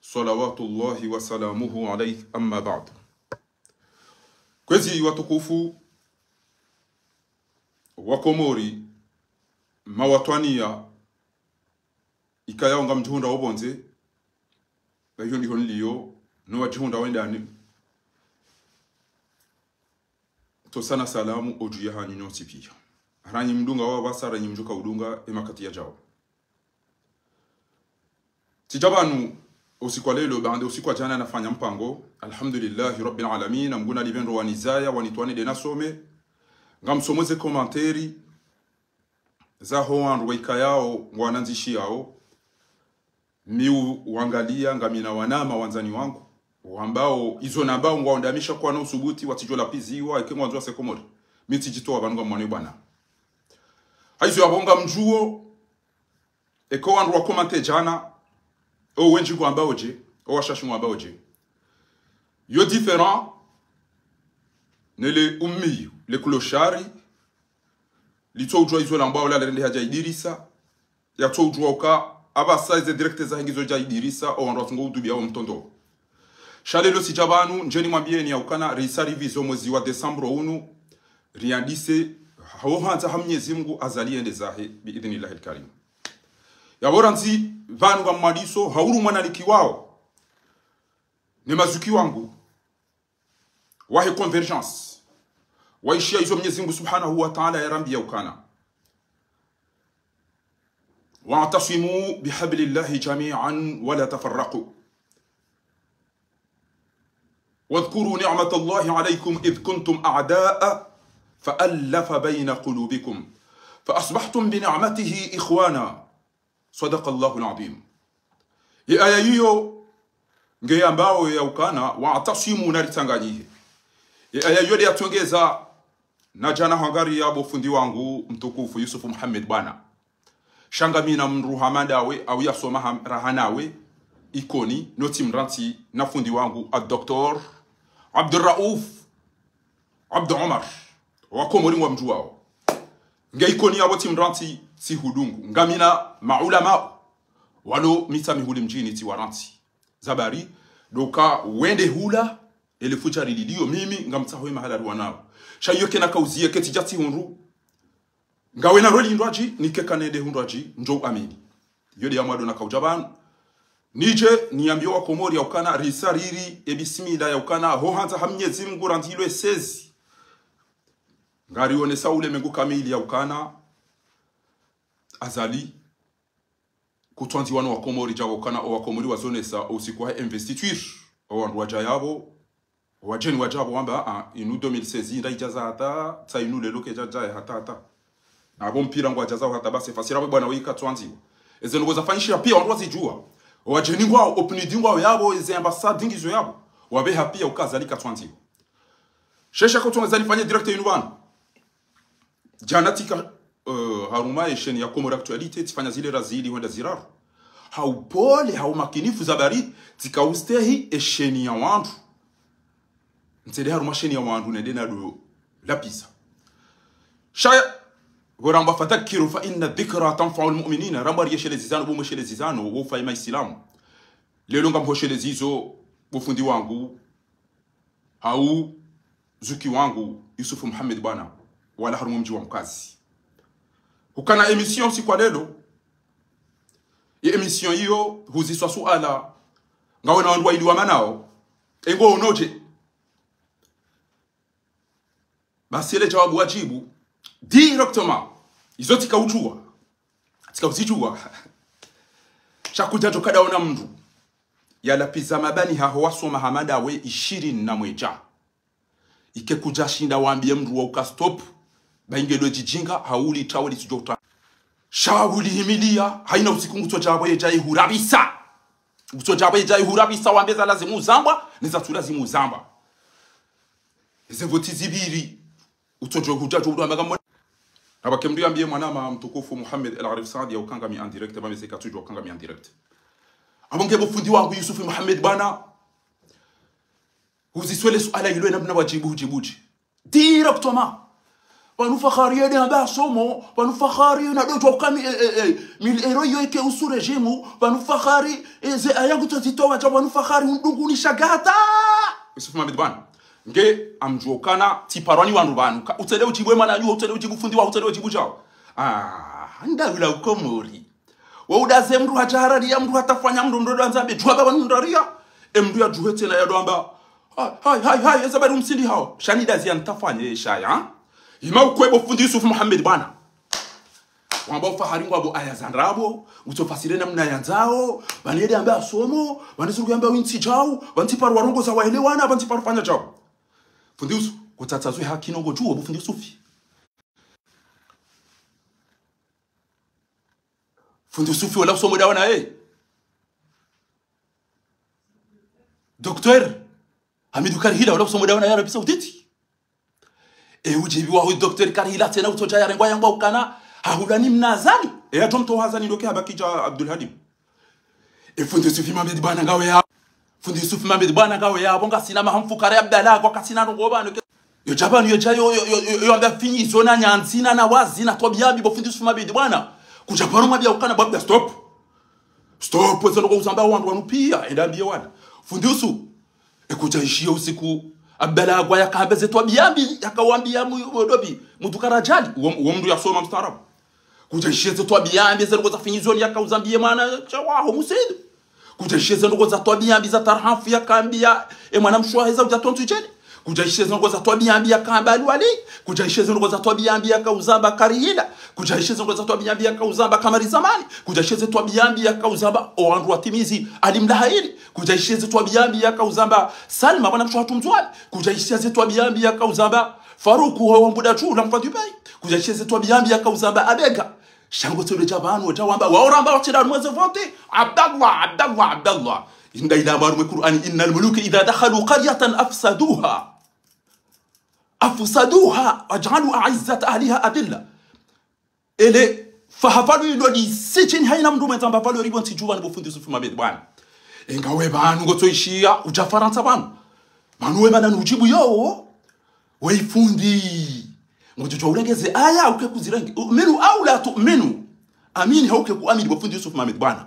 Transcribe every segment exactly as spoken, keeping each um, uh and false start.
صلوات الله وسلامه عليه، أما بعد. Kwezi watukufu wa Komori, mawatwaniya, ikayao ngamdjihundrao pvondze, na iyo ndiho niliyo, no wadjihundrao ndani. Ntsosa na salamu odju yahanyu nyontsi piya. Ranyi mdunga wa pvasa, ranyi mdjuka udunga, emakati yadjao. Tsidja pvanu usiku wa leo, baanda usiku wa djana nafanya mpango. Alhamdulillahi Rabbil Alamin, na Mngu nalipve ndro wanizaya, wanitwani nde nasome. Ngamsomo ze commentaires zaho wandru waikayao, ngwanandzishiyao. Mi u-, uangaliya, ngamina wanama wandzani wangu, wambao, izo nambao, ngwaondamisha kwana usubuti, watsidjo lapviziwa, eke ngwandzo wase Komori. Mi tsidjitowa pvanu ngamwone bwana. Haizo yapvo ngamdjuo, eke wandru wa commenter djana, o wendji ngwambao dje, o washashi ngwambao dje. Yo différent, ne le ummi, le clochard, litso udjua izo lambao la lende hadja idirisa, yatso udjua uka, apvasa eze direct zahe ngizo dja idirisa, o wandru watsungo udubiya o mtondo. Sha leo tsidja pvanu, ndjeni mwambiyeni ya ukana, risa rivizo mwezi wa décembre unu, riandise, ho handza ha Mnyezi Mngu Azali yende zahe, bi idhnillahi al-karim. Yapvo randzi pvanu ngamwadiso, ha uru mwana likiwao, ne mazuki wangu, wahe Convergence, waishiya izo Mnyezi Mngu Subhanahu wa Ta'ala yarambiya ukana: واعتصموا بحبل الله جميعا ولا تفرقوا. واذكروا نعمة الله عليكم إذ كنتم أعداء فألف بين قلوبكم فأصبحتم بنعمته إخوانا. صدق الله العظيم. Ye aya yiyo ngeyambao ya ukana: واعتصموا, naritsanganyihe. Ye aya yiyo nde yatsongeza na djana hangariya bo fundi wangu mtukufu Yusuf Muhammad bwana. Sha ngamina mdru hama ndawe, au yasoma ham-, raha nawe, Ikoni, no tsi mdru ntsi na fundi wangu, al-Docteur Abdurrauf Abdu Omar, wa Komori ngwamdjuwao. Nge Ikoni yapvo tsi mdru ntsi, tsi hudungu. Ngamina maulama, walo Mitsamihuli mdjini tsi warantsi. Zabari, ndo uka wende hula, ele fudjari liliyo, mimi, ngamtsaho ye mahala ruwa nao. Sha iyo kena kauziye, ketsidja tsi hundru. Ngawe na roli ndrwadji, nike kanende hundrwadji, ndjo uamini. Iyo nde ya mwando nakaudja pvanu. Nidje, niyambiye wa Komori ya ukana, risa riri, e bismillah ya ukana, ho handza ha Mnyezi Mngu randzi ilo esezi. Ngarionesa ulemengu kamili ya ukana, Azali, kutwandziwa no wa Komori dja ukana, o wa Komori wazonesa, o usiku wa investiture, o wandru wadja yapvo, wadjeni wadja pvo wamba, ah, inu deux mille seize, nda idjaza hata, tsa inu lelo kedjadja hata hata. Na pvo mpira ngwadjazao hata basi, fasira pvo bwana weka katwandziwa. Eze ndrongo zafanyishiha piya wandru wazidjuwa. Wadjeni ngwao, o PNUD ngwao yapvo, eze ambassade ngizo yapvo. Wapveha piya uka Azali katwandziwa. Shesha kotonga Azali fanye direct inu pvanu. Djana tsika, eh, harumwa ye chaîne ya Comores Actualité, tsifanya zile razili hwenda ziraru. Ha upole, ha umakinifu Zabari, tsika ustehi e chaîne ya wandru. Ntsende harumwa chaîne ya wandru nende nado lapviza. Sha, pvo ramba: فذكر فإن الذكرى تنفع المؤمنين. Ramba riyeshelezizano, bo mweshelezizano, wo ufayima Isilamu. Lelo ngamhoshelezizo, bo fundi wangu, hau zuki wangu, Yusuf Muhammad bwana, wala harumwa mdji wa Mkazi. Hukana émission siku wa lelo, ye émission iyo huziswa suala, ngawe na wandru waili wamanao, e ngo onodje. Basi ele djawabu wadjibu directement. Izo tsika udjuwa. Tsika uzidjuwa. Sha kudja djo kadaona mndru yalapviza mabani haho wasoma hama ndawe ishirini na mwedja. Ike kudja shinda wambiye mndru wa uka stop, ba inge ndo djidjinga, hauli tawe litsudjo uta. Sha uli himiliya, haina usiku ngutsodja pvo yedja ihurapvisa. Ngutsodja pvo yedja ihurapvisa, wambe za lazimu uzambwa, ne za tsu lazimu uzambwa. Eze voti zipviri, utsodjo hudja djo udwa maga mwe. Apvake mndru yambiye mwanama mtukufu Muhammad El Arif Saadi ya uka ngami en direct, ba meze katsudjuwa uka ngami en direct. Apvo nge bo fundi wangu Yusuf Muhammad bwana, uziswele suala ilo ena buna wadjibu, udjibu dje. Directement. Pvanu Fakhari yende amba yasomo, pvanu Fakhari na dodjo ukami, eh, eh, eh, mille euros iyo ike usu régime, pvanu Fakhari, eh, ze aya ngutso zitowa dja, pvanu Fakhari undungu ni shagata. Yusuf Mohamed bwana. Nge ngamdjuo ukana, tsiparwa ni wandru pvanu. Ka, utsende udjibu emwana djuo, utsende udjibu fundi wa, utsende udjibu djao. Ah, nda ula ukomori. Wa udaze mndru hadja harariya, mndru hatafanya mndru ndo ndo andza be, djuwa baba mndru hariya. E mndru yadjuhe tsena yado amba, hai, hai, hai, hai, eza bari umsindi hao. Sha ni dazi ya ntafanya, e shaya. Ima ukwe bo fundi Yusuf Mohamed bwana. Wamba ufahari ngwabo aya za ndrabo, utsofasire namna yandzao, pvanu yende amba yasomo, pvanu zuru yamba wintsi djao, pvanu tsiparwa rongoza waelewana, pvanu tsiparwa fanya djao. Fundi Yusuf, kutsatsa zwe haki nongo djuo bo fundi Yusufi. Fundi Yusufi wala usomo dawa naye. Docteur Hamidu Karihila wala usomo dawa naye Arabie Saoudite. E udjibu wa hu docteur Karihila tsena utsodja yarengwa yangwa ukana, hahula ni mna Azali. E yadjo mtowa Azali ndo ke habaki dja Abdul Halim. E fundi Yusufi Mohamed bwana ngawe ya. Fundi Yusufi Mohamed bwana ngawe ya, bo ngasina maha mfukare Abdallah, kwa kasina ndrongo pvanu ke. Yo dja pvanu, yo dja yo, yo, yo, yo, yo amba finyi zo na nyandzi na na wazi na twabiya mbi bo fundi Yusufi Mohamed bwana. Kudja pvanu mwambiya ukana baba stop. Stop, eze ndrongo uzamba wandru wanu piya, enda ambiye wana. Fundi Yusu, e kudja ishiye usiku, Abdallah agwa yaka amba ze twabiya mbi, yaka wambiya mu, mu dobi, mndru kara djali, uwo, uwo mndru yasoma mstaarabu. Kudja ishiye ze twabiya mbi, ze ndrongo za finyi zo ni yaka uzambiye mwana, sha waho musidu. Kudja ishiye ze ndrongo za twabiya mbi za tarhafu yaka ambiya, e mwana mshe wahe za udja tontsu djeni. Kudja ishiye ze ndrongo za twabiya mbi yaka amba Alwali. Kudja ishiye ze ndrongo za twabiya mbi yaka uzamba Karihila. Kudja ishiye ze ndrongo za twabiya mbi yaka uzamba Kamari Zamani. Kudja ishiye ze twabiya mbi yaka uzamba o wandru wa timizi Ali Mlahayili. Kudja ishiye ze twabiya mbi yaka uzamba Salma, mwana mshe wahatru Mdzuwani. Kudja ishiye ze twabiya mbi yaka uzamba Faruku wa Mbuda Dju, la mfadhi bai. Kudja ishiye ze twabiya mbi yaka uzamba Abega. Sha ngo tsole dja pvanu, dja wamba, wa oramba watsenda mweze vote. Abdallah, Abdallah, Abdallah. Inda ila maru mwe Kur'ani, إن الملوك إذا دخلوا قرية أفسدوها. أفسدوها وجعلوا أعزة أهلها أذلة. Ele, fahafalu ilo li sijini hayina mndru mwendza amba falu ribo ntsi dju pvanu bo fundi Yusufi Mohamed bwana. E ngawe pvanu ngo tso ishiya, udja Farantsa pvanu. Pvanu we mana nudjibu yo. We fundi. Ngodjo djuwa ulengeze aya, uke kuzirenge. Uminu au la tu'minu. Amini hau ke kuamini bo fundi Yusufi Mohamed bwana.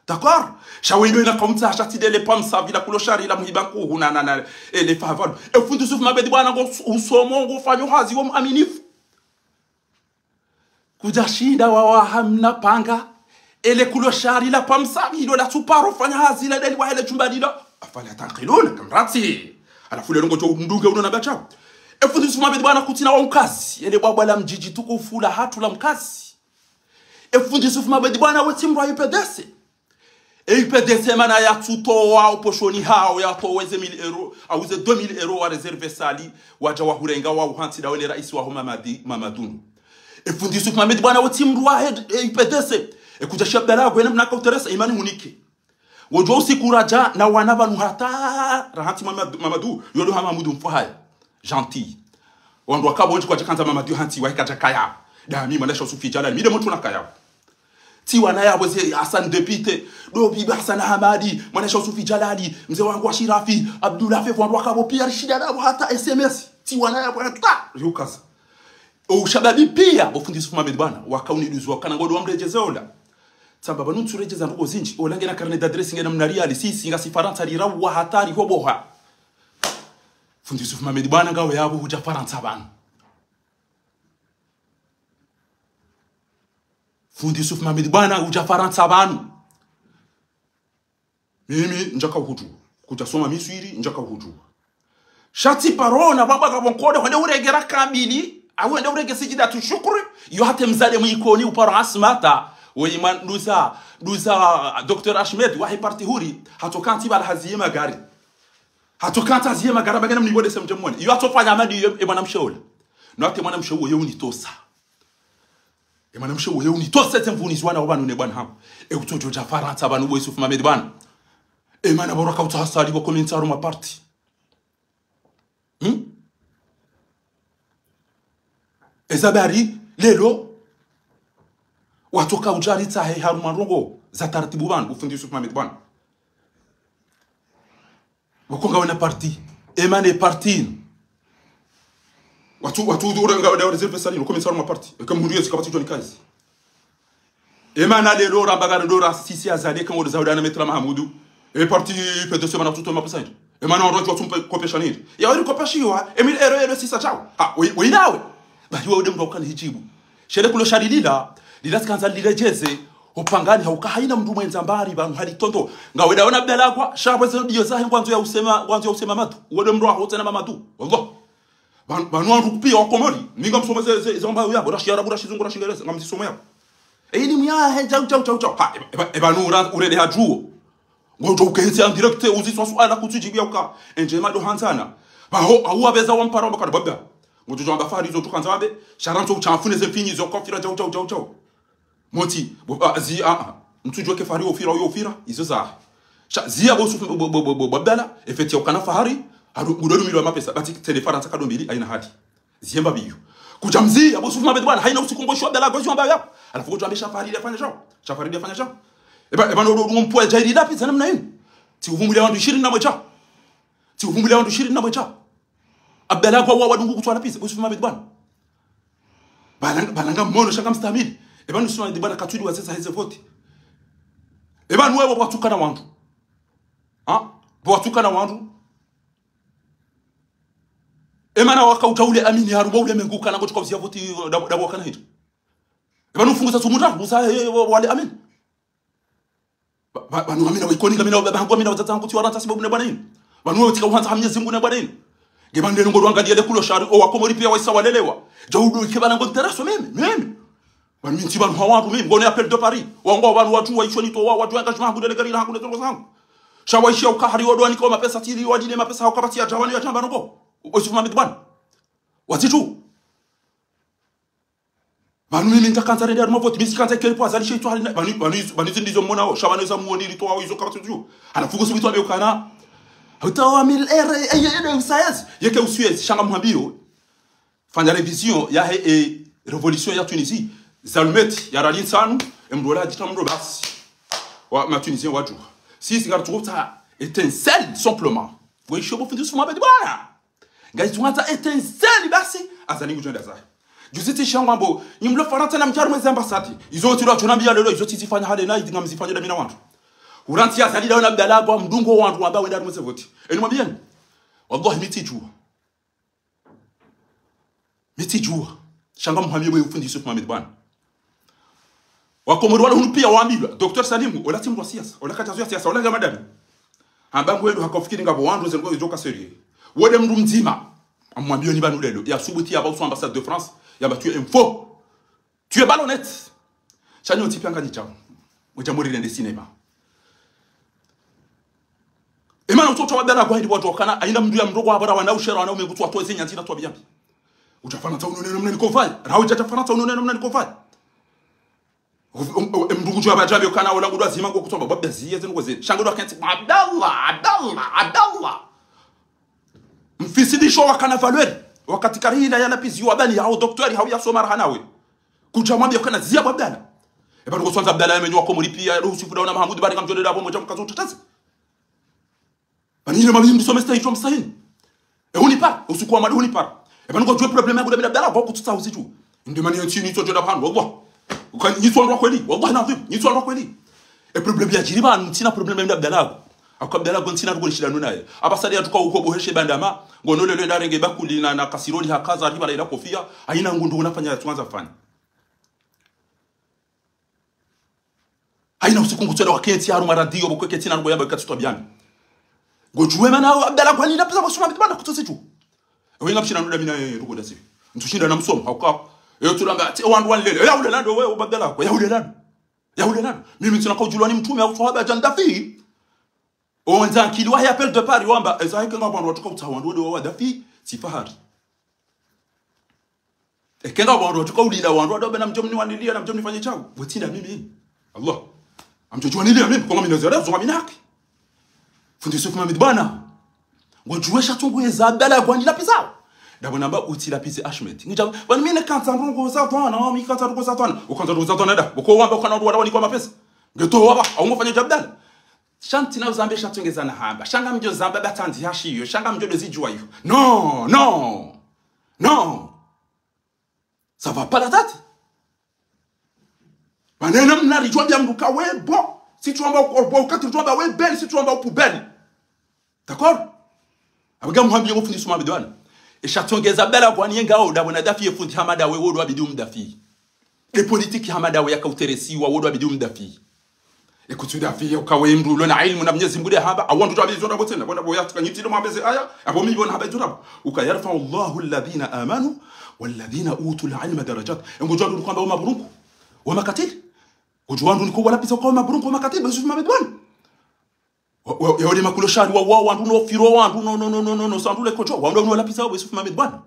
D'accord? Sha wendo ina kaumtsa hasha tsi dele pamsa vila kulo shari la muhiba nkuhu na, na, na, ele fahafalu. E fundi Yusufi Mohamed bwana ngo usomo, ngo fanyo hazi wo muaminifu. Kudja shinda wawa hamna panga. Ele kulo shari la pamsa, hilo la tsuparo fanya hazi la deli wa hele djumba lilo. أفلا تعقلون, kamratsi. Halafu lelo ngodjo mndunge uno na bacha. E fundi Yusufi Mohamed bwana kutsina wa mkazi. Ele bwabwa la mdjidji tukufu la hatru la mkazi. E fundi Yusufi Mohamed bwana we tsi mndru wa U P D C. E U P D C mana yatsutowa oposhoni hawo yatowe ze mille euros, au ze deux mille euros wa réserve sali, wadja wahurenga wa uhantsi dawe ne raisi waho Mamadi, Mamadou. E fundi Yusufi Mohamed bwana we tsi mndru wa head, e U P D C. E kudja shi Abdallah agwena mna kauteresa imani hunike. Wodjo usiku radja na wana pvanu hata rahantsi Mamadou, Mamadou, yodo ha Mamadou mfo haya. Gentil. Wandru waka bo ndji kwadja kandza Mamadou hantsi wahe kadja kaya. Dami, mwana sha Yusufi Djalali, mi de mndru na kaya. Tsi wana yapvo ze Hassan Depite, do bibi Hassan Hamadi, mwana sha Yusufi Djalali, mze wangu wa Shirafi, Abdullah Fefu, wandru waka bo piya rishinda napvo hata S M S. Tsi wana yapvo hata, riukaza. O ushababi piya, bo fundi Yusufi Mohamed bwana, waka uniduzu wakana ngodo wa mredjeze ola. Tsamba pvanu ntsu redjeza ndrongo zindji, ola ngena carnet d'adresse ngena mna riyali, si, si, ngasi Farantsa rira wa hatari ho boha. Fundi Yusufi Mohamed bwana ngawe yapvo hudja Farantsa pvanu. Fundi Yusufi Mohamed bwana hudja Farantsa pvanu. Mimi ndjaka uhudjuwa. Kudja soma Miswiri, ndjaka uhudjuwa. Sha tsi paro na baba kapvo nkodo, hwende urenge raka mbili, au hwende urenge sijidatu shukri, yo hata mzade mwikoni uparo Asmata, we imani duza, duza, Docteur Ahmed, wahe parti huri, hatsoka ntsi bala haziye magari. Hatsoka ntsi haziye magari, bagana mnibode se mdje mwone. Yo hatsofanya amadi yo, e mwana mshe ola. No hata e mwana mshe uwo ye unitosa. E mwana mshe uwo ye unitosa tse mvuni zwana wa pvanu ne bwana hangu. E utsodjo dja Farantsa pvanu bo Yusufi Mohamed bwana. E mana bora ka utsa hasali bo komentsa ro maparti. Hmm? Eza bari, lelo, watsoka udja ritsahe harumwa ndrongo za taratibu pvanu, bo fundi Yusufi Mohamed bwana. Woko ngawe na parti. E mana e parti inu. Watu, watu, ura nga wada réserve salle, no commissaire ma parti. Eka mhundru yezi kapvatsi djo nika yezi. Emana lelo ramba ngari ndo ra sisi Azali eka ngodo za uda na Maître Mahamudu. E parti P D C mana tuto mapesa hindri. Emana wandru wadjo watsumpe kopesha nindri. Ya weri kopeshiwa, e mille euros yelo sisa shao. Ha, we, we inawe. Bahi we ude mndru ukana hidjibu. Shele kulo shari lila, lila tsikandza lile djeze, opvangani hauka haina mndru mwendza mbari, pvanu hali tondo. Nga weda ona Abdallah Gwa, sha pvweze ndiyo zahe ngwandzo ya usema, ngwandzo ya usema matu. Uwede mndru waho tsena mamatu. Wallah. Pvanu, pvanu wandru kupia wa Komori, mi ngamsomo ze, ze, ze mbayo yapvo, ra shiarabu, ra shizungu, ra shingereza, ngamzisomo yapvo. E ilimu yahe, djau, djau, djau, djau. Ha, eba, eba, eba, nu ura, urede hadjuo. Ngodjo ukentsi en direct, uziswa suala kutsudjibu ya uka. Endje mado handzana. Baho, awu wapveza wampara wamba kana baba. Ngodjo djwamba Fahari zo tukandza wambe, sha rantso utsafune ze mfinyi zo kofira, djau, djau, djau, djau. Moti, bo, ah, zi, ah, ah. Mtsudjuwe ke Fahari ofira, oyo ofira, izo za. Sha, ziya bo Yusuf, bo, bo, bo, bo, bo Abdallah, efeti ya ukana Fahari, hadu, gudo lumilwa mapesa, bati tsende Farantsa kado mbili, haina hadi. Ziye mba biyo. Kudja mziya, bo Yusuf Mohamed bwana, haina usiku ngosho Abdallah, ngosho mba ya. Halafu kudja mbe sha Fahari yafanya shao. Sha Fahari yafanya shao. Eba, eba no, no, no, mpwe djairi lapi, zana mna yinu. Tsi uvumbulia wandru ishirini na mwedja. Tsi uvumbulia wandru ishirini na mwedja. Abdallah Gwa wa wadungu kutswa lapisa, bo Yusuf Mohamed bwana. Balanga, balanga mono sha ngamstahamili. Eba nu Yusuf Mohamed bwana katsudi wazeza heze voti. Eba nu wewe watukana wandru. Ha? Watukana wandru. Emana waka utaule amini harumwa ule mengu kana ngotsuka uzia voti da, da wakana hindri. Eba nu fungu za sumunda, musa, eh, wa, wale amini. Ba, ba, pvanu ngamina wa Ikoni, ngamina wa baba hangu, ngamina wa dzadze hangu, tsi wa Farantsa sibabu ne bwana yinu. Pvanu wewe tsika uhandza ha Mnyezi Mungu ne bwana yinu. Nge pvanu lelo ngodjo angalia le kulo shari, o wa Komori pia waisa walelewa. Djau udo ike pvanu ngo nteraso mimi, mimi. Pvanu mi ntsi pvanu ha wandru mimi, ngone appel de Paris. Wangu pvanu wadjuwa isho nitowa, wadjuwa engagement hangu, ndele gari la hangu, ne ndrongoo zangu. Sha waishia uka hari wado wanika mapesa tili, wadile mapesa hauka pvatsi ya djawani ya djamba ndrongoo. Bo Yusuf Mohamed bwana. Wazitsu. Pvanu mimi ntsakandza rende harumwa voti, mi tsikandza ikeli pvo Azali she itso hali na, pvanu, pvanu izo, pvanu izo ndizo mmonao, sha pvanu izo muoni litoao izo kapvatsi dju. Halafu kusu witwa beukana. Hutawa mille euros, eh, eh, eh, eh, usayezi. Yeke usuyezi, sha ngamhwambiyo. Fanya révision yahe, eh, révolution ya Tunisie. Zalumeti, ya rali ntsanu, emndru ola adjita mndru basi. Wa, ma Tunisiens wadjuha. Sisi ngaritsuko utsaha étincelle, simplement. Ngwe isho bo fundi Yusuf Mohamed bwana. Ngayitsunga tsa étincelle basi, Azali ngudjo enda zahe. Juzi tsi shangwa mbo, nyi mlo Farantsa na mdjari mwezi ambassade. Izo tsi lo adjo nambiya lelo, izo tsi zifanya hale na, izi ngamzifanya damina wandru. Uranti ya Azali dawe na Abdallah Gwa mdungo wandru wamba wenda harumwa ze voti. Eni mwambiyeni. Wallahi mi tsidjuwa. Mi tsidjuwa. Sha ngamhwambiyo bo fundi Yusuf Mohamed bwana. Wakomori wala hunu pia wambilwa. Docteur Salimu, ola tsi mndru wa siasa, ola kadjazo ya siasa, ola nga madami. Hamba ngwendo haka ufikiri ngapvo wandru ze ndrongoo zidjoka sérieux. Wode mndru mdzima. Amwambiyo ni pvanu lelo. Ya subuti ya pva usu ambassade de France. Yamba tu es un faux. Tu es malhonnête. Sha nyi wontsi pia nganyi djao. Mudja muri rende cinéma. Emana utso utsawa Abdallah Gwa hindri wadjo kana, haina mndru ya mndru kwa habara wana ushera wana ume kutsu watowe ze nyanzi na twabiya mbi. Udja Farantsa unone namna niko pvayi. Rawe udja Farantsa unone namna niko pvayi. U-, u-, u-, emndru kudjuwa badjabe ukana ola ngudwa zima ngo kutsomba, bwabda ziye zinu kweze. Sha ngudwa kentsi, Abdallah, Abdallah, Abdallah. Mfisidisho wakana valeur. Wakati kari hila ya lapisi wa bani ya docteur hau ya soma raha nawe. Kudja mwambiya ukana ziya bo Abdallah. Eba nuko swandza Abdallah yamenywa Komori pia, ya Yusuf dawe na Mahamudu bari ngamdjo lela pvo mwedja mkazo utsatsazi. Pvani ile mami msome stahi, mstahini. E hunipa, usiku wa mali hunipa. Eba nuko djuwe problème yangu damina Abdallah, kwa kutsutsa usiku. Inde mani yentsi nitso djo da pvanu, wallah. Uka nitso ndrwa kweli, wallah na adhim, nitso ndrwa kweli. E problème ya djiri pvanu, ntsina problème na Abdallah. Ako Abdallah ngo ntsina rugo nishida nuna ye. Aba sadi ya tuka uko boheshe bandama, ngono lelo ndarenge bakuli na, na kasiroli hakaza, riba la ila kofia, haina ngundu unafanya ya tuanza fanya. Haina usiku ngutsola wakentsi harumwa radio, bo kwekentsi na ndrongoo yamba ikatsi twabiya mbi. Ngodjuwe mana Abdallah Gwa ni lapisa bo Yusuf Mohamed bwana kutsosi tu. Ewe ngamshina nuda mina ye rugo dasi. Ntsushinda na msomo, hauka. Ewe tsulamba, tsi wandru wanlele. Ewe ya ulela ndo, we, Abdallah Gwa, ya ulela ndo. Ya ulela ndo. Mimi ntsina kaudjulwa ni mtrume, hau swahaba djanda fi. Owandza akili wahe appel de Paris wamba, eza heke ngapvo wandru watsuka utsaha wandru wode wa wadafi, tsi Fahari. Eke ngapvo wandru watsuka ulila wandru wado bena mdjo mniwaniliya na mdjo mnifanye djau. Wetsi nda mimi. Allah. Amdjo djuwaniliya mimi, kwa ngamina zera, zo ngamina haki. Fundi Yusuf Mohamed bwana. Ngodjuwe sha tsungu yeza Abdallah Gwa ni lapisa. Dabo namba utsi lapise Ahmed. Ngidja, pvani mi nekandza ndrongoo za twana, mi kandza ndrongoo za twana. Ukandza ndrongoo za twana da. Uko wamba ukana wandru wala wanikwa mapesa. Ngeto waba, au ngofanya dja Abdallah. Sha ntsina uzambe sha tsongeza na hamba. Sha ngamdjo zamba batandzi hashiyo. Sha ngamdjo do zidjuwa iyo. No, no. No. Papa la tête. Maneno mna ridjwambia mndru ka we bon. Si tu amba uko bon, ka tu amba we belle, si tu amba upo belle. D'accord? Abaga muhambie bo fundi Suma Bidwana. E sha tsongeza bela kwani yenga o dabo na dafi ye fundi Hamada we wodo abidi umdafi. E politique Hamada we yaka uteresiwa wodo abidi umdafi. E kutu dafi ye ukawe mndru ulo na ilmu na Mnyezi Mngu de hamba. Awandu tabi zora botsena. Bona bo ya tuka nyitilo mwambeze aya. Abo mi bona hamba zora. Uka يرفع الله الذين آمنوا والذين أوتوا العلم درجات. Engo jwandu kwamba o maburungu. Wa makatili. Kudjuwa wandru niko walapvisa kwa maburungu wa makatili, ba Yusuf Mohamed Bwana. Wa, wa, ya wale makulo shari wa, wa, wandru no firo wandru no, no, no, no, no, no, sandule kudjuwa. Wandru no walapvisa wa Yusuf Mohamed Bwana.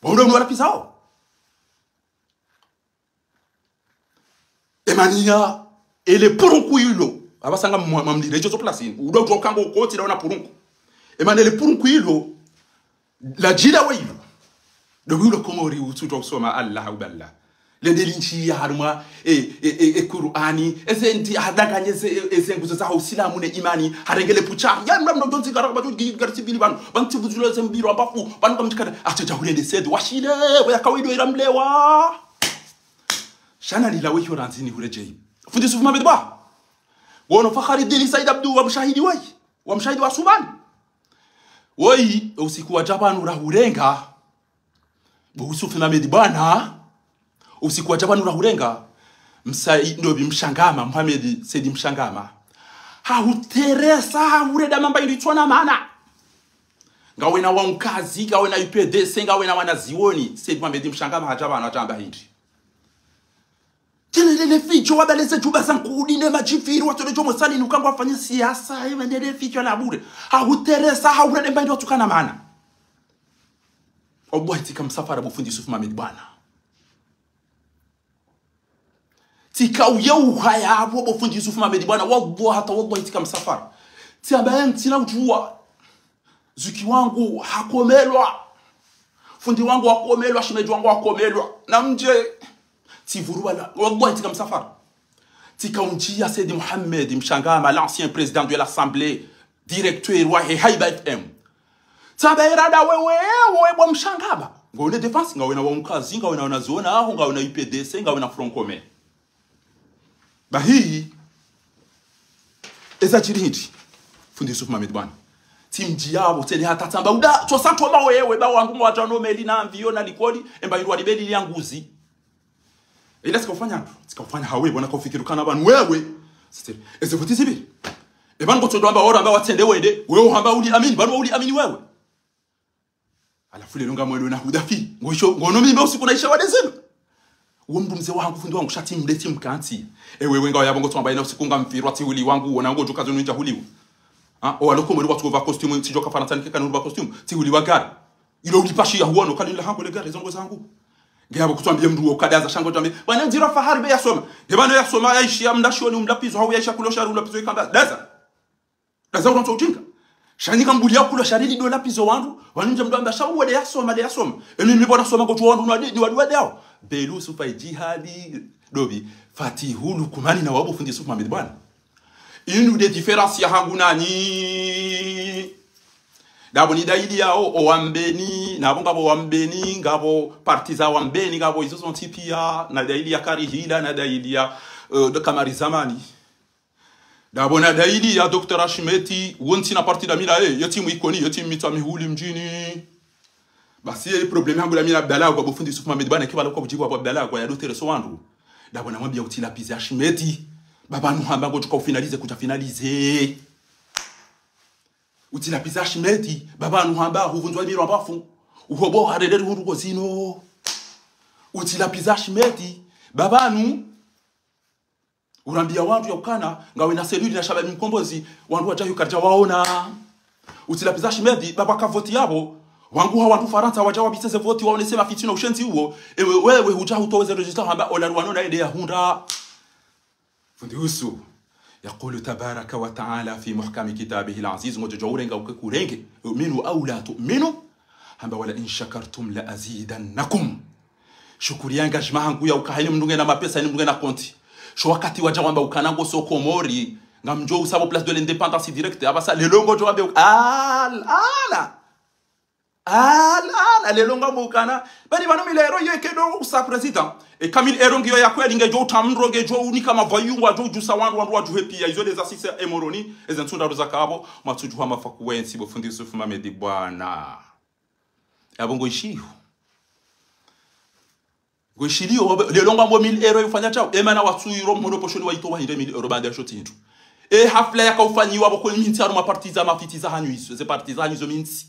Wandru no walapvisa wa. Emaniya, ele purunku ilo. Abasanga mwa, mamlire, ijo so place. Udo ujo kango koti la wana purunku. Emaniya, ele purunku ilo. La jila wa ilo. Ndo wilo Komori utsutwa usoma Allah uballa. Lende lintsi ya harumwa, e, e, e, e Kur'ani, eze nti hadanganye ze, e, eze nguzo za usilamu ne imani, harengele pucha. Ya mna mna ndonzi gara, batu gi, gara sivili banu, banti buzulo ze mbiro ambafu, banu kamchikana, ate jahulende sedi, washile, we ya kawido ira mlewa. Shana lila we hiyo ranzini hurejeyi. Fundi Yusuf Mohamed Bwa. Wono Fakharidini Said Abdu wa mshahidi wayi. Wa mshahidi wa Subani. Woyi, usiku wa jabanu rahurenga. Bo Yusuf Mohamed Bwana. Usiku wa jabanu rahurenga. Msai ndobi Mshangama, Mohamed Said Mshangama. Hahuteresa, hahureda mamba ilitsona mana. Ngawena wa Nkazi, ngawena U P D C, ngawena wanazioni. Said Mohamed Mshangama hajabanu, hajamba hindri. Tena lele fijo wabaleze djuba za nkudi ne majifiri watole jomo sali nuka ngwafanye siasa, ewe ndele fijo la bure. Hahuteresa, hahureda mba ndo tukana mana. Obwa hitika msafara bo fundi Yusuf Mohamed Bwana. Tika uye uhaya abo bo fundi Yusuf Mohamed Bwana. Wallah hata wallah hitika msafara. Tia bayan tina ujuwa. Zuki wangu hakomelwa. Fundi wangu hakomelwa, shimeji wangu hakomelwa. Na mdje, tsivuru wala, wallahi tika msafara. Tika unjia Said Mohamed Mshangama, l'ancien président de l'Assemblée, directeur wa he Haiba F M. Tsamba erada wewe, wewe bo Mshangama. Ngawena défense, ngawena wa Nkazi, ngawena wanazioni, aho, ngawena U P D C, ngawena Front Commun. Bahi, eza jiri hindri. Fundi Yusuf Mohamed Bwana. Tsimdji yabo, tsende hata tsamba uda, tsosa ntoma wewe, ba wangu mwadjano meli na mvio na likoli, emba irwa libeli lya nguzi. Ila tsika ufanya, tsika ufanya hawe, bona kaufikiri kana banu wewe. Sitiri, eze voti zibili. Ebanu kotsodo amba ora, amba watsende wende, wewe hamba uli amini, banu uli amini wewe. Halafu lelo ngamwendo na hudafi. Ngoisho, ngono mimi usiku naisha wade zinu. Uwo mndru mze wahangu fundi wangu sha tsimleti mkantsi. Ewe wenga wayabo ngotsoamba ina usiku ngamvirwa tsi huli wangu, wona ngodjoka zinu ndja huliwa. Ha? O waloko mweli watsuva costume, tsidjoka Farantsa nike kanu uva costume, tsi huliwa gari. Ilo ulipashi ya huono, kali nila hangu le gari, zongo zangu. Nge yabo kutswambie mndru wo kadaza shango tswambie. Bwana ndziro Fahari be yasoma. Nge bano yasoma yaishiya mndashioni umlapvizo, hau yaishiya kulo shari umlapvizo ikamba. Daza. Daza uronso ujinga. Sha nyi kambulia kulo shari lido lapvizo wandru, wanu ndje mndru amba sha uwade yasoma, de yasoma. Emi mi bona soma kotsu wandru ni wade, ni wade wade hao. Belu Sufa Ijihadi, dobi. Fatihu Lukumani na wabo fundi Yusuf Mohamed Bwana. Inu de différence ya hangu nanyi. Dabo ni dalili ya o, o Wambeni, nabo ngabo Wambeni, ngabo parti za Wambeni, ngabo izo zontsi pia, na dalili ya Karihila, na dalili ya, eh, de Kamari Zamani. Dabo na dalili ya Docteur Ashimeti, wontsi na parti da mila, eh, yetimu Ikoni, yetimu Mitsamihuli mdjini. Basi ye problème yangu da mila Abdallah, kwa bo fundi Yusuf Mohamed Bwana, kibala kwa kujibu abo Abdallah, kwa ya dotere so wandru. Dabo na mwambia utsilapvize Ashimeti, baba nuhamba ngodjoka ufinalize, kudja finalize. Utsilapvize Ashimeti, baba nuhamba huvundzwa miro ambafu, uhobo harenderi hundru kozino. Utsilapvize Ashimeti, baba nu, urambia wandru ya ukana, ngawena seluli na Shababi Mkombozi, wandru wadja hu karidja waona. Utsilapvize Ashimeti, baba ka voti yabo, wangu ha wandru Farantsa wadja wabiseze voti waonese mafitina ushenzi uwo, ewe, wewe hudja hutowe ze résultat hamba ola ruwano na ende ya hundra. Fundi Yusuf, يقول تبارك وتعالى في محكم كتابه العزيز, ngodjo djuwa urenga uke kurenge, اؤمنوا أو لا تؤمنوا, hamba ولئن شكرتم لأزيدنكم. Shukuri ya engagement hangu ya uka hayini mndru ngena mapesa, hayini mndru ngena konti. Sho wakati wadja wamba ukana ngo so Komori, ngamdjo usabo Place de l'Indépendance direct, abasa lelo ngodjo wambe uka, ala, ala. Ala, ala, lelo ngambo ukana. Bani pvanu mille euros yeke ndo usa président. E ka mille euros ngiyo ya kweli ngedjo utamndro ngedjo unika mavayungwa djo udjusa wandru wandru wadjuhe piya. Izo nde za sisa e Moroni. Eze ntsunda ndo za kabo. Matsudjuha mafa kuwentsi bo fundi Yusuf Mamedi bwana. Yapvo ngo ishiyo. Ngo ishiliyo, wabe-, lelo ngambo mille euros yufanya shao. Emana watsuyiro mhono poshoni wayitowa hindre mille euros baanda ya shoti hindru. E hafla yakaufanyiwa pvoko mintsi harumwa parti za mafiti za hanyu izo. Ze parti za hanyu izo mintsi.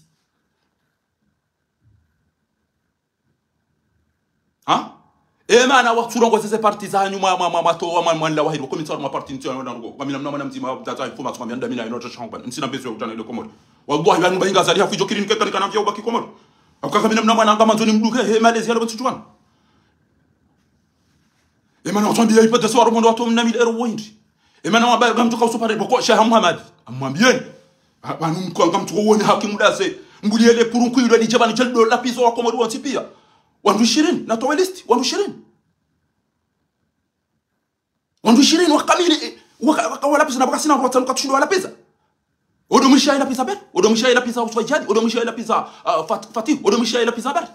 Ha? Emana watsurongoze ze parti za hanyu mwa, mwa, mwa, mwatowa mwa, mwa nla wahiri. Pvoko mintsi harumwa parti ntsi ya nongo. Kamina mna mwana mdzima, mdzadze, mfuma, tsuma, mianda, mina, ino, tsa, shangwa. Ntsina mbezo ya utana ile Komori. Wallahi, pvanu bayinga zali hafu ijo kiri nkeka nikana vya ubaki Komori. Hauka kamina mna mwana ngama ndzoni mduke, he, malezi yalo batsu tsuwana. Emana watswambiya ipete so waromondo watowa mna mille euros wahindri. Emana wamba ngamtsuka uso pare pvoko, Sheikh Muhammad. Amwambiyeni. Ba-, pvanu mko ngamtsuka uwone haki mudase. Mbuli ele purunku ilo lidje pvanu djeli ndo lapviza wa Komori wontsi piya. Wandru ishirini, natowe liste, wandru ishirini. Wandru ishirini wakamili, eh, waka-, waka-, walapviza na pvwaka sina wandru watsanu katsushindwa walapviza. Odo mwisha ilapviza Beri, odo mwisha ilapviza Uswa Ijadi, odo mwisha ilapviza, ah, Fat-, Fatih, odo mwisha ilapviza Beri.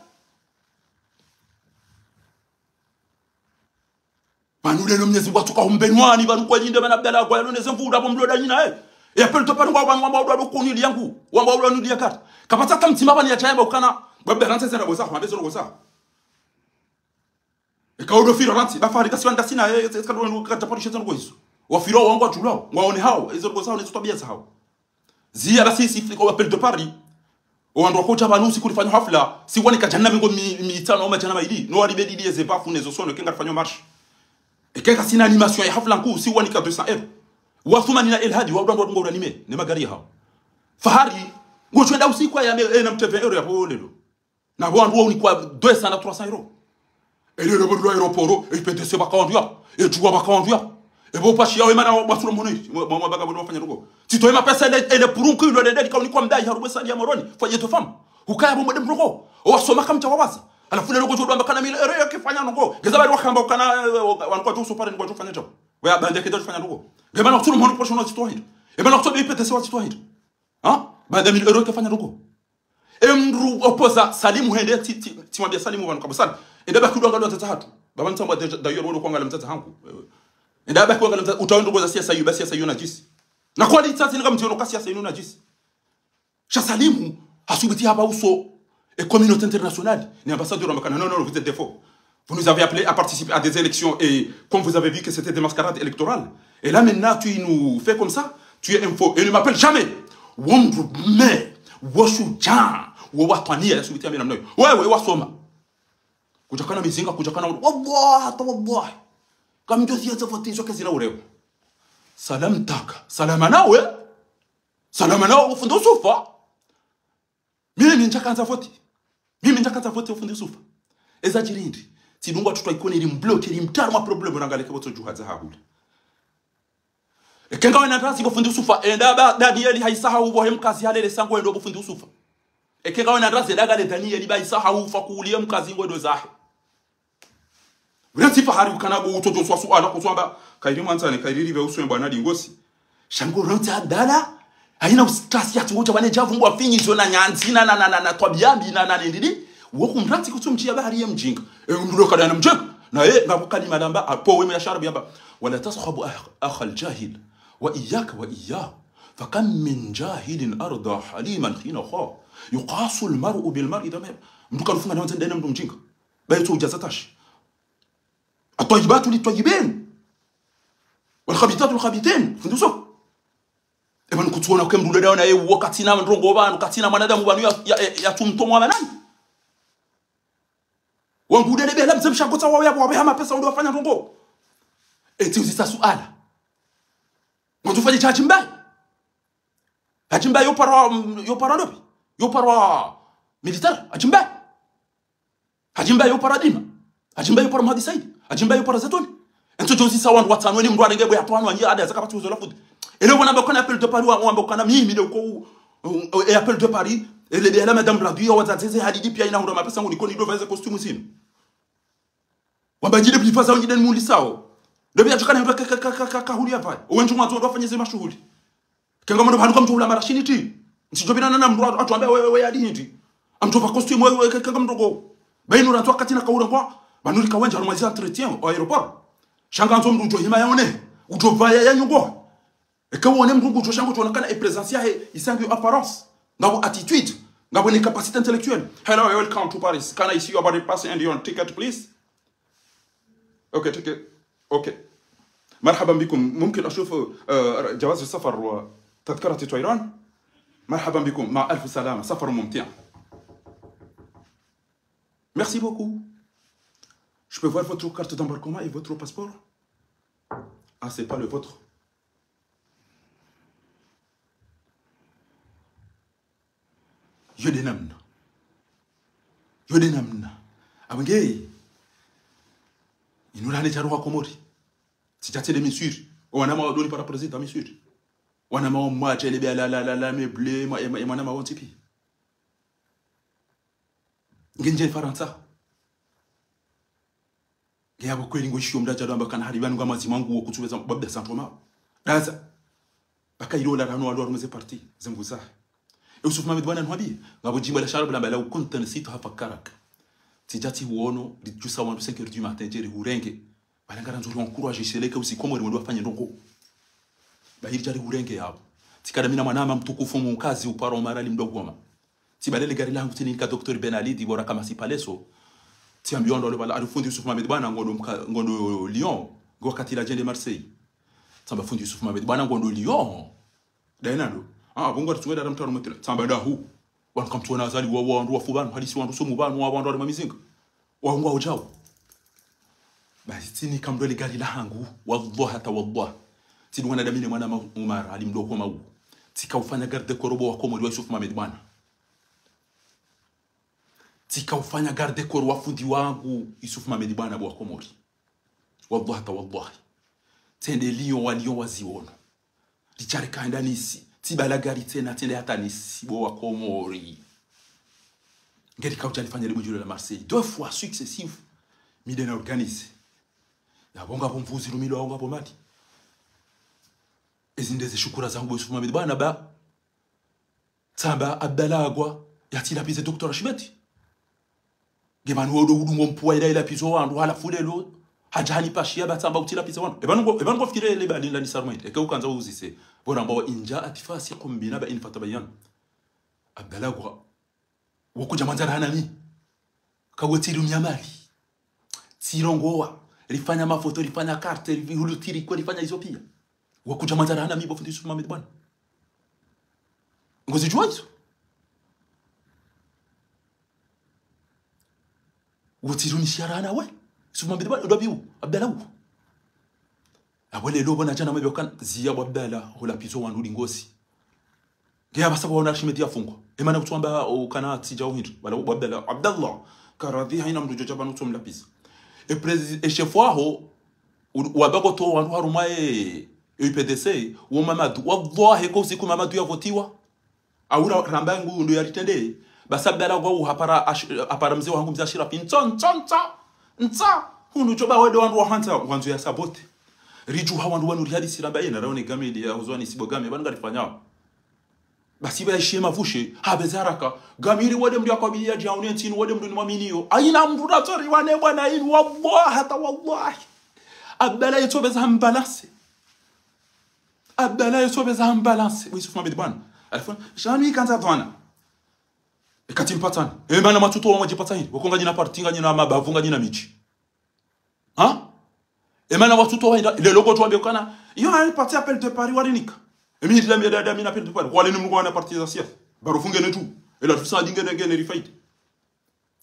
Pvanu lelo Mnyezi Mungu atsuka humbenwani, pvanu kwa linde, pvanu Abdallah, kwa yalo neze mvura, pvo mloda nyina, eh. E appel de Paris ngwa, pvanu wamba udwa do kuni liyangu, wamba udwa nuli ya kata. Kapvatsa hata mdzima pvanu ya chayamba ukana, bwa Beri rantsi zera boza, wambe zero boza. Eka udo firo rantsi, ba Fahari kasi wanda sina, eh, eh, eka ndo kata pari sheza ngo izo. Wafiro wangu wa djulao, ngwaone hao, izo ngo zao, nezo twabiya zahao. Ziya basi si fliko wa appel de Paris. O wandru wakodja pvanu usiku rifanya hafla, si wanika djana mengo mi-, mitsanu au madjana mayili, no waribe didi eze bafu nezo sono, eka ngarifanya marche. Eka kasina animation ya hafla nkuu, si wanika deux cents euros. Wa Thumani na El Hadi, wa udwa ndo ngo anime, ne magari hao. Fahari, ngodjo enda usiku ya me, eh, na mtru vingt euros ya pvo lelo. Na pvo wandru waunikwa deux cents na trois cents euros. Elelo pvo ndo aéroport, e P D C pvaka wandru ya, e djuwa pvaka wandru ya. E pvo pashi yawe mana wa-, wasula mhono iri, mwa, mwa, mwa baka pvo wafanya ndrongo. Tsitowe mapesa ele, ele purunku ilo lende likaunikwa mdayi harumwa e salle ya Moroni, foyer de femmes. Hukaya pvo mwende mrongo. O wasoma kamtsa wawaza. Halafu lelo ngodjo udwamba kana mille euros yake fanya ndrongo. Ngeza bari wakamba ukana, eh, wa-, wandru kwadjo uso pare ngwadjo fanya ndrongo. Weya bande kedja fanya ndrongo. Ngemana kusula mhono posho no tsitowa hindri. Emana kusobe e P D C wa tsitowa hindri. Ha? Baanda mille euros yake fanya ndrongo. Emdru opposant Salimu hende tsi, tsi, tsimwambia Salimu pvanu kabo Salimu. Enda baki udwangalia mdzadze hatru. Baba ntsambwa déjà, d'ailleurs, wolo kwangalia mdzadze hangu. Eh, enda baki wangalia mdzadze, utawe ndrongo za siasa iyo, ba siasa iyo najisi. Na kwali tsatsi nika mdziono ka siasa inu najisi. Sha Salimu, hasubuti hamba uso, e communauté internationale, ni ambassadeur wa makana, non, non, vous êtes des faux. Vous nous avez appelés à participer à des élections et comme vous avez vu que c'était des mascarades électorales. Et là maintenant, tu nous fais comme ça, tu es un faux. Et ne m'appelle jamais. Womdru mme, wo shudjaa, wo watwaniya, ya subuti ya mina mnayo. Wewe, wasoma. Kudjakana mizinga, kudjakana, wallahi, hata wallahi. Kamdjo siya za vote izo kazina ureo. Salam taka, salama nawe. Salama nawe, ufundi usufa. Mimi ndjakandza vote. Mimi ndjakandza vote ufundi usufa. Eza djiri hindri. Tsidungwa tutwa ikone ili mbloke, ili mtari mwa problème rangaleke botso djuhadza hahule. Eke ngawe na ndrazi bo fundi usufa. Enda ba Danieli haisa hau bo he mkazi halele sango endo bo fundi usufa. Eke ngawe na ndrazi enda ngale Danieli ba isa hau fa kuuliye mkazi ngo ndo zahe. Ule tsi Fahari ukana bo utsodjo swa suala kuswamba, kayiri mwandzani, kayiri libe uswe bwana lingosi. Shango rantsi Abdala, hayina usitasi ya tsingo tsa bane djavu ngwa finyi zo na nyandzi na, na, na, na, na twabiya mbi na, na nindidi. Wo kumrantsi kutsu mdjiya bahari ye mdjinga. E, mndru lo kada na mdjinga. Na ye, ngapvo kalima lamba, a, po we mwe ya sharabu yamba. ولا تصحب أخ-، أخا الجاهل، وإياك وإياه، فكم من جاهل أردى حليما حين خاب، يقاس المرء بالمرء إذا ما، mndru kalufunga na wandzani ndaye na mndru mdjinga. Baye tso udjaza tashi. الطيبات للطيبين، والخبيثات للخبيثين. Fundi usufa. Eba nukutsuona ke mndru leda ona ye wo katsina ndrongo pvanu, katsina mwanadamu pvanu ya, ya, ya, ya tsumtomo wa manani. Wangu udele bela mze mshakotsa wawe, wawe hama pesa undi wafanya ndrongo. Etsi uzisa suala. Mwandzo ufanye sha Hadji Mbaye. Hadji Mbaye yo parwa, yo parwa ndopi? Yo parwa militaire. Hadji Mbaye. Hadji Mbaye yo parwa Dima. Hadji Mbaye yo parwa Mahadi Saidi. Hadji Mbaye yo parwa Zetoni. Entso djo uzisa wandru watsanu eni mndru arenge bo ya twanu anyi ada zaka pati uzola fundi. Ele wana mba ukana appel de Paris wa, wamba ukana mimi nde uko u-, u-, e appel de Paris, ele de la madame Bradouille, wadzadze ze hadidi piya ina hundra mapesa ngoni koni ndo vaze costume zinu. Wamba njide plifa zao njide mulisao. Ndo piya chukana ndo ka, ka, ka, ka, ka, kahuli ya vaye. Owe ndjumwa zo ndo wafanye ze mashuhuli. Kenga mndru pvanu kamtsu hula marashini ti. Ntsidjo pvina na mndru atu, atuambe we, we, we, adi hindri. Amdjopva costume, we, we, kaka mndrongo. Bainu randzo wakati na kaura ngwa. Pvanu rika wendji harumwa zi entretien au aéroport. Sha ngandzo mndru udjo hima yaone. Udjo pvaya ya nyungo. Eka wone mndru ngudjo shango djona kana e présence yahe, isangu apparence. Ngapvo attitude. Ngapvo ni capacité intellectuelle. Hello, welcome to Paris. Can I see your boarding pass and your ticket, please? Okay, ticket. Okay. مرحبا بكم. ممكن أشوف، آه، جواز السفر وتذكرة طيران؟ مرحبا بكم. مع ألف سلامة. سفر ممتع. Merci beaucoup. Je peux voir votre carte d'embarquement et votre passeport? Ah, c'est pas le vôtre. Yo de namna. Yo de namna. Abenge. Inu rane djaro wa Komori. Tsidja tsende Misri. Wana mawadoni para président Misri. Wana mawa mwa tshele be la, la, la, la, me ble, ma, ma, ma, wana mawa ntsi pi. Ngendje Farantsa. Nge yapvo kweli ngo ishiyo mndru adja ndo amba kana hari pvanu nga mazima ngu wo kutsuveza babda santoma. Daza. Baka ilo la rano walo harumwa ze parti, ze mvuza. E Yusuf Mohamed Boina nuhabi, ngapvo djimbo la sharabu lamba la ukunta nsitu hafa karaka. Tsidja tsihuono, lidjusa wandru cinq heures du matin, djeri hurenge. Pvala ngarandzo ri encourage sheleke usi Komori mwendo wafanye ndrongo. Bahiri djari hurenge yapvo. Tsikada mi na mwanama mtukufu mkazi upara Omar Ali Mdogoma. Tsibalele gari langu tsini nika Docteur Ben Ali, dibora kama si paleso. Tsiambiwa ndo pvala ari fundi Yusuf Mohamed Boina ngondo mka-, ngondo Lyon, ngo wakati la djende Marseille. Tsamba fundi Yusuf Mohamed Boina ngondo Lyon. Daina ndo. Ah, bongo ritsuwe dara mtaro mtira. Tsamba dahu. Wanu kamtsuona azali wa, wa, wandru wafu pvanu, hadisi wandru sumu pvanu, wa, wandru wari mamizinga. Wa, ngwa udjao. Basi tsini kamdole gari la hangu, wallah hata wallah. Tsini wana damine mwana ma-, Umar, Ali Mdogoma u. Tsika ufanya garde corps bo wa Komori wa Yusuf Mohamed Boina. Tsika ufanya garde corps wa fundi wangu, Yusuf Mohamed Boina bo wa Komori. Wallah hata wallah. Tsende Lyon, wa Lyon waziwono. Richard kaenda Nice. Tsibala gari tsena tsende hata Nice, bo wa Komori. Ngeri kaudja nifanya le bundjilo la Marseille. Deux fois successives. Mi dena organiser. Yapvo ngapvo mvuzi lumilo, ngapvo mali. Ezi nde ze shukura zangu bo Yusuf Mohamed Boina ba. Tsamba Abdallah Agwa, yatsilapize Docteur Ashibeti. Nge pvanu wodo udungo mpuwa ila ilapizo wandru, halafu lelo, hadja hanipashiya ba tsamba utsilapize wandru. E pvanu ngo, e pvanu ngo fikire le bali la nisarmaid. Eke ukandza uzise. Pvo ramba وإن جاءكم فاسق بنبإ فتبينوا. Abdallah Agwa, wo kudja mwandzara hana mi. Kawe tsirumiya mali. Tsirongowa. Rifanya mafoto, rifanya karte, rihulutiri kwe, rifanya izo piya. Wo kudja mwandzara hana mi bo fundi Yusuf Mohamed Boina. Ngozidjuwa izo. Wo tsirumiya shara hana we. Yusuf Mohamed Boina, ndo abiwu, Abdallah u. Apvo lelo pvo nadja na mabio kana ziya bo Abdallah, hulapizo wandru lingosi. Nge apvasa pvo wana Archimède yafungwa. E mana kutsuamba ukana tsidja uhindri. Wala bo Abdallah, Abdallah. Karadhi haina mndru djodja pvanu utsomlapiza. E prési-, e chef waho, u-, wabako to wandru harumwa e, e U P D C, wo Mamadou. Wallahi ko usiku Mamadou yavotiwa. Aura ramba ngu ndo yaritrende. Basa Abdallah ngwa uhapara ash-, hapara mze wahangu mze Ashirafi. Ntso, ntso, ntso. Ntso. Hunu djoba wede wandru wahandza, wandzo ya sabote. Ridjuha wandru wanu rihadisi ramba yena, raone game ili ya huzwani sibo game, pvanu ngarifanyao. Basi ba ishe mavushe, habeze haraka. Game ili wede mndru yakwabili ya djaune ntinu, wede mndru ni mwaminiyo. Haina mndru natsori wane bwana inu, wallahi hata wallahi. Abdallah yetsobeza hambalase. Abdallah yetsobeza hambalase. Bo Yusuf Mohamed Boina. Alifuna, shami kandza bwana. Eka tsimpatsani. E mana matsuto wa mwadjipatsa hini. Woko nganyina parti, nganyina mabavu, nganyina midji. Ha? E mana watsuto wa hinda. Lelo ko tsuambe kana. Iyo hayi parti Appel de Paris warinika. E mi hindila mi da, da, mi na Appel de Paris. Kwa leni mngu wana parti za siasa. Barufu ngene tu. Ela tusa di ngene, ngene rifaidi.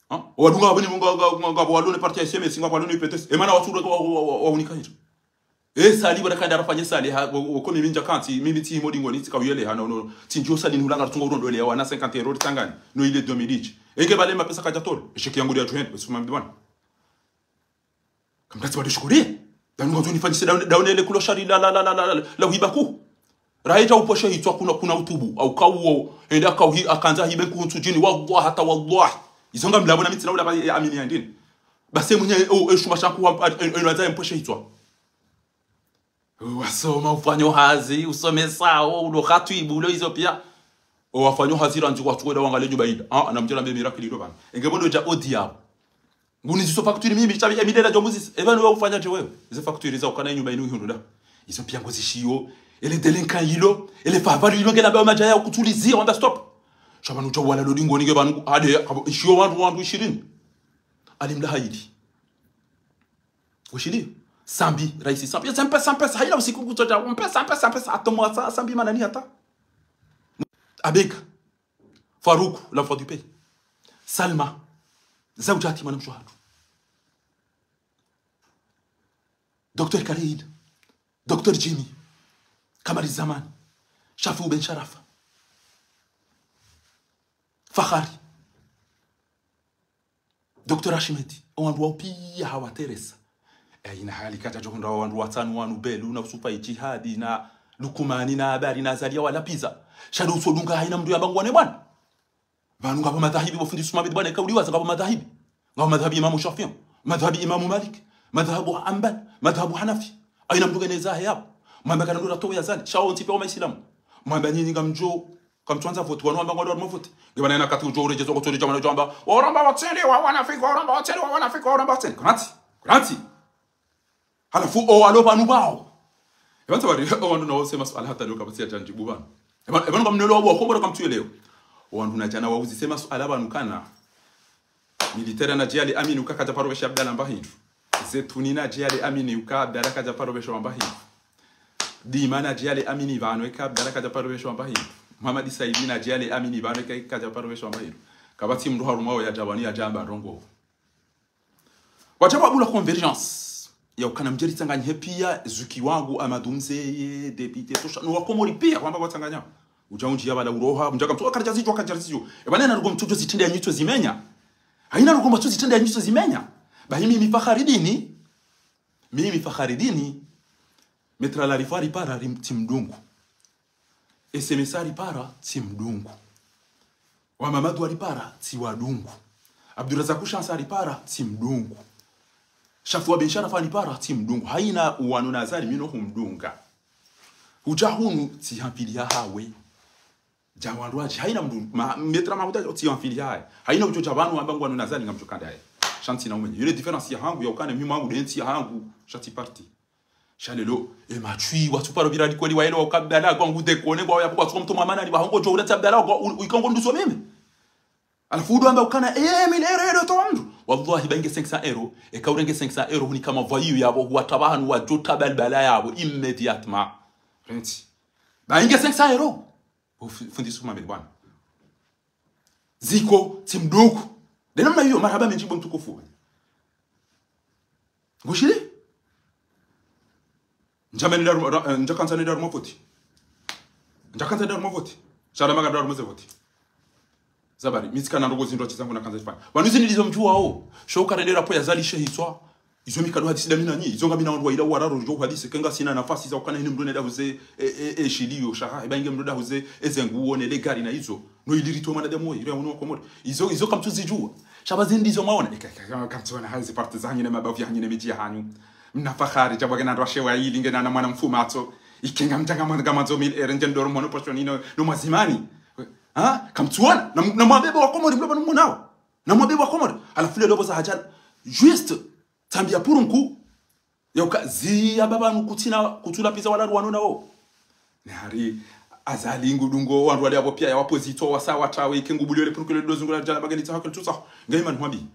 Ha? Wadunga wabini mngu nga, nga, nga, nga, walone parti ya S M S, nga walone P T S. E mana watsuto wa, wa, wa, wa, wa unika hindru. E sali, wada kanda rafanye sali, ha, wo, wo, ko mimi ndja kantsi, mimi tsi himo dingoni, tsika uyele, ha, no, no, tsi ndjo sali ni hulanga rutunga urondo ele, ya wana cinquante euros tsangani, no ile deux mille dix. Eke bale mapesa kadja tolo, esheki yangu ya tuhen, Yusuf Mohamed Boina. Kamdatsi wadu shukuri, danu ngandzo nifanyise daune, daune ele kulo shari la, la, la, la, la, la, la, uhiba ku. Raha idja uposhe hitswa kuna, kuna utubu, au kauwo, ende akauhi, akandza hibe nkuhu ntsudjini, wallahi hata wallahi. Izo ngamlabo na mi tsina ula ba, e, amini ya ndini. Basi mwenye, o, e, shuma shaku wa, a, e, e, wadza mposhe hitswa. Wasoma, ufanya hazi, usomesao, ulo khatibu, ulo izo piya. Owafanyao hazi randzi watsuwenda wangalie nyumba ila. Ah, namdjela mbe miracle ilo pvanu. Enge bo ndo dja odi yapvo. Nguniziso facture mimi, tsabi, emi ndela djo muzisa. Eba no ufanya dje wewe. Ze facture za ukana nyumba inu ihundru nda. Izo pia ngozishiyo. Ele délinquant ilo. Ele faveur ilo ngena mbe madjaya ukutulizia, wamba stop. Sha pvanu dja wala lodi ngoni nge pvanu. Ade, kabo, ishiyo wandru, wandru ishirini. Ali mla haidi. Ushili? Sambi, raisi Sambi. Sambi, Sambi, Sambi, haina usiku kutsodja. Sambi, Sambi, Sambi, atomo asa, Sambi manani hata. Abega. Farouk, l'enfant du pays. Salma. Zawjati, mwanamshe hatru. Docteur Khalid. Docteur Jimmy. Kamari Zaman. Shafuu Ben Sharafa. Fakhari. Docteur Ashmed, owandru wao pia hawateresa. E, ina hali kadja djo hundra wandru watsanu wanu Belu, na Usufa Ijihadi, na Lukumani, na Abari, na Azalia wala piza. Sha ndo utsodunga haina mndru yamba ngwane bwana. Pvanu ngapvo madhahibi, bo fundi Sumabidi bwana, eka uliwaza ngapvo madhahibi. Ngapvo madhahabi Imamu Shafi'i, madhahabi Imamu Malik, madhahabu Hanbal, madhahabu Hanafi. Haina mndru ngena zahe yapvo. Mwamba kana ndo ratowe ya zani. Sha wontsi pia wa Maislamu. Mwamba nyinyi ngamdjo, kamtswandza vote, wanu wamba ngwandro harumwa vote. Nge pvanu ina wakati udjo urejeza kwa tsori djamana djamba. Waramba watsende, wa wanafiki, waramba watsende, wa wanafiki, waramba watsende. Kunatsi, kunatsi. Halafu, owalo pvanu pvao. Eba ntsa bari, owandru nawo se masuala hata leo kapvatsi ya djandjibu pvanu. Eba, eba ngamnelo wabo wakombo kamtsuelewa. Owandru na djana wauzi se masuala pvanu kana. Militaire na Djali Amini uka kadja paro besha Abdallah mba hindru. Zetuni na Djali Amini uka Abdallah kadja paro besha mba hindru. Dima na Djali Amini pvanu eka Abdallah kadja paro besha mba hindru. Muhammad Saidi na Djali Amini pvanu eka kadja paro besha mba hindru. Kapvatsi mndru harumwa wo ya djabani ya djamba ndrongo. Wadja wabula convergence. Ya ukana mdjeri tsanganyihe pia, Zuki wangu, Amadou Mzeye, député, tosha. No wakomori pia, wamba watsanganya. Udja undji ya bala uroha, mdjaka mtu, kadja zidjo, kadja zidjo. Eba nena rugo mtu djo zitrende ya nyitso zimenya. Haina rugo mtu zitrende ya nyitso zimenya. Ba mimi Fakharidini. Mimi Fakharidini. Maître Larifari para rim-, tsimdungu. S M S aripara, tsimdungu. Wa Mamadu aripara, tsiwadungu. Abdurazaku Shansa aripara, tsimdungu. Shafua Ben Sharafa anipara, tsimdungu. Haina uwanu na Azali, mi no humdunga. Udja hunu, tsihampili ya hawe. Dja wandru wadji, haina mndru, ma, maître Mahuta, tsihampili ya hawe. Haina udjo dja pvanu wamba ngwanu na Azali, ngamdjo kanda ye. Sha ntsina umenye. Yo le différence ya hangu, ya ukane, mi mwangu, de ntsi ya hangu, sha tsi parti. Sha lelo, e matswi, watsu paro pvira likoli wa ele wa uka Abdallah, kwa ngu dekone, kwa ya kwa tsuko mtomo amana, ni bahongo djo ula tsi Abdallah, kwa u-, u-, ikongo nduso mimi. Halafu udo amba ukana, e, mille euros, euro to wandru. Wallahi, ba inge cinq cents euros, eka urenge cinq cents euros, huni kama voyou yabo, huwa tabahanu, wadjo tabal bala yabo, immédiatement. Renti. Ba inge cinq cents euros. Ufu-, fundi Sumabidi bwana. Ziko, tsimdungu. De namna iyo, marahaba mendji bo mtukufu. Ngushili? Ndjameni daru, ra-, eh, ndjakandza ne daru mavoti. Ndjakandza ne daru mavoti. Shala maga daru maze voti. Zabari, mi tsikana ndrongo zindru tsi zangu nakandza tsifanya. Pvanu izi ndizo mdjuwao. Sho ukarendera po ya zalishe hitswa. Izo mi kado hadisi da mi nanyi. Izo ngami na wandru wa ila wararu djo hadisi. Kenga sina nafasi za ukana hini mndru neda huze, e, e, e, shiliyo, shaha. Eba inge mndru neda huze, e, zenguo, ne le gari na izo. No ili ritwe mwanadamu we, iri ya unu wa Komori. Izo, izo kamtsu zidjuwa. Sha ba zindri izo mwaona. Eka, eka, eka, kamtsu ona hazi parti za hanyu ne mabavu ya hanyu ne midji ya hanyu. Mna fakhari, djabwa ngena ndrwashe wa ili, ngena na mwana mfumatso. Ikenga mtanga mwana ngamandzo mille euros ndje ndoro mwana poshoni no, no mwazimani. Ha? Kamtsu ona. Na, na mwabebe wa Komori, mloba no mwanao. Na mwabebe wa Komori. Halafu lelo bo za hadjana. Juste, tsambi ya purunku. Ya uka, zi ya baba nu kutsina, kutsula piza wala ruwano nawo. Ne hari, Azali ngudungo, wandru wale abo pia ya wapozito, wasa, watawe, ike ngubulio le purunku le dozi ngula djana bageni tsa hakeli tutsa. Ngai manu hwambi.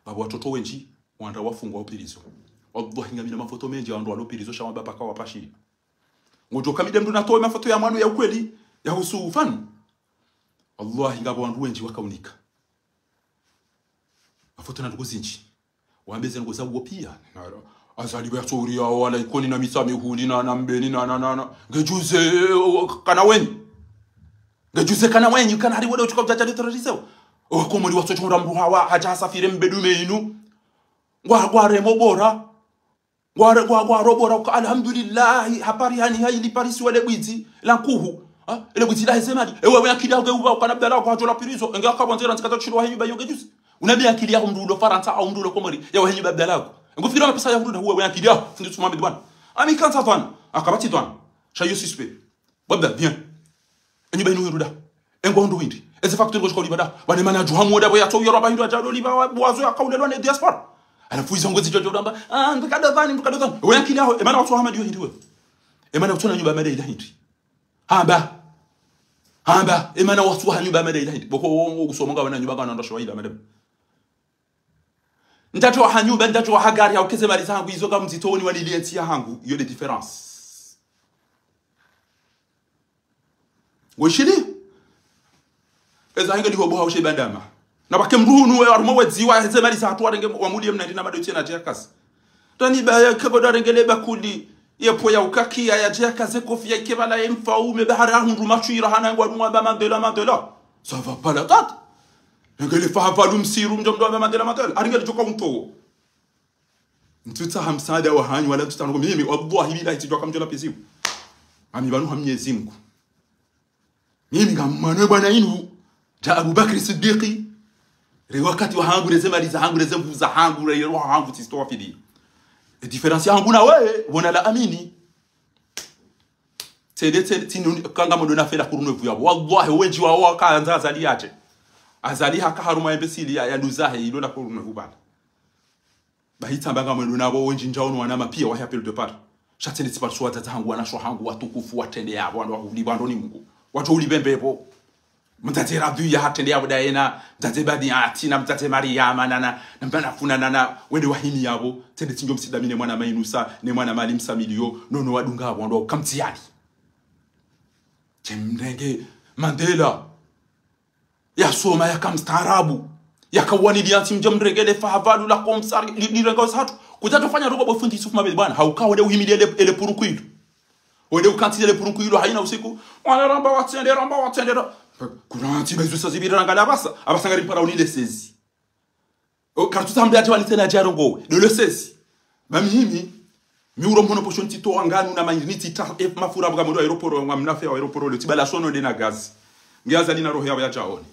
Babo watoto wendji, wandra wafungwa o prison. Wallahi ngamina mafoto mendji ya wandru walo prison sha wamba paka wapashi. Ngodjo kamide mndru natowe mafoto ya mwando ya ukweli, ya husu fani. Wallahi ngapvo wandru wendji wakaunika. Mafoto na ndrongoo zindji. Wambe ze ndrongoo za uwo pia. Na, Azali ya tsouri ya wala Ikoni na Mitsamihuli na, na Mbeni na, na, na, na. Ngedjuze, eh, kana wenyi. Ngedjuze kana wenyi, kana hari wele utsuka udjadja terrorisé. O Komori watso tshonga mndru hawa, hadja hasafiri mbedu me inu. Ngwa, ngwa remo bora. Ngwa, ngwa, ngwa robora uka, alhamdulillahi, hapari hani ha ili parisi wele bwidzi la nkuhu. Ha? Ele bwidzi la heze mali. Ewe, we akili yaho nge uba ukana Abdallah kwa hadjo la prison. Enge akabwa ndzera ntsika tshilo wa henyu ba yo ngedjuze. Unabi akili yaho mndru ulo Farantsa au mndru ulo Komori. Ya wa henyu ba Abdallah. Enge ufikiri mapesa ya hurunda huwe, we akili yaho. Fundi Sumabidi bwana. Ami kantsa bwana. Akabati bwana. Sha yo suspect. Bwana bien. Enyumba inu hindru da. Engo hindru hindri. Eze facture ngo shikoliva da. Wane mana djuha mwoda bo yatso yoro ba hindru adjado liva wa, wazo yakaulelwa ne diaspora. Halafu izo ngo zidjo djo damba. Ah, mkado dhani, mkado dhani. Wewe akili yaho, emana watsu wa Hamadi yo hindri we. Emana watsu na nyumba mada ila hindri. Hamba. Hamba. Emana watsu wa nyumba mada ila hindri. Boko wo, wo, kusoma nga wana nyumba nga wana ndosho wa ila mada. Ndatso wa hanyumba, ndatso wa hagari, hau keze mali zahangu, izo nga mzitoni wa nili entsi yahangu. Iyo de différence. Weshili. Eza henge liho boha ushe bandama. Na bake mdru hunu we harumwa wedziwa, heze mali zahatru warenge wamulie mna ndina madotsi na djakazi. Tani ba ya kebo da rengele bakuli. Ye po ya ukaki ya, ya djakazi kofi ya ikebala ye mfaume bahara hundru mashwira hana ngwa nwa ba Mandela, Mandela. Ça va pas la tête. Rengele faha valu msiru mdjo mdru wa ba Mandela, Mandela. Arengele djoka unto. Ntsutsaha msaada wahanyu wala ntsutsaha noko mimi, wallahi billahi, tsidjwa kamdjola pesiu. Ami pvanu ha Mnyezi Mngu. Mimi nga mwana we bwana inu, dja Abu Bakri Siddiqi, re wakati wahangu, re ze mali zahangu, re ze nvu zahangu, re roho hangu, tsisto wa fidi. E différence yahangu na we, wona la amini. Tsende, tsende, tsinu, kanga modo na fela kurunwe vu yabo. Wallahi, wendji wa waka andza Azali yadje. Azali haka harumwa embe sili ya, ya luzahe, ilo la kurunwe vu bala. Bahi tsamba nga mwendo nabo wendji ndjaono wana mapia wahe appel de part. Sha tsende tsiparisuwa wadzadze hangu, wanashe wahangu, watukufu, watrende yabo, wandru wahuli, wandru ni Mngu. Wadjo uli bembe bo. Mdzadze Radhu ya hatrende yabo dayena, mdzadze Badi ya Atina, mdzadze Mariama, nana, na mdana funa, nana, wende wahini yabo. Tsende tsindjo msidamine mwana Mainusa, ne mwana Mali Msamilio, nono wadunga yabo, wandru wakamtsiani. Tsemrenge Mandela. Yasoma, yaka mstaarabu. Yaka wani liantsi mdja mrengele faha valu la komsari, li, lirenga usatu. Kudja tofanya rogo bo fundi Yusuf Mohamed bwana. Hauka wende uhimili ele, ele purunku ilo. Wende ukantsi ele purunku ilo, haina usiku. Wana ramba watsende, ramba watsende, ra-, kurantsi bezu sa zibiri ranga la basa. Abasa ngari mpara unile sezi. O, kartu tambe ati wani tsena djarongo. De le sezi. Ba mimi, mi uro mhono posho ntito wanganu na manyi, nitita, e, mafura buga modo aeroporo, wa mnafe wa aeroporo, le tibala sono de na gazi. Nge Azali na roho yabo yadjaone.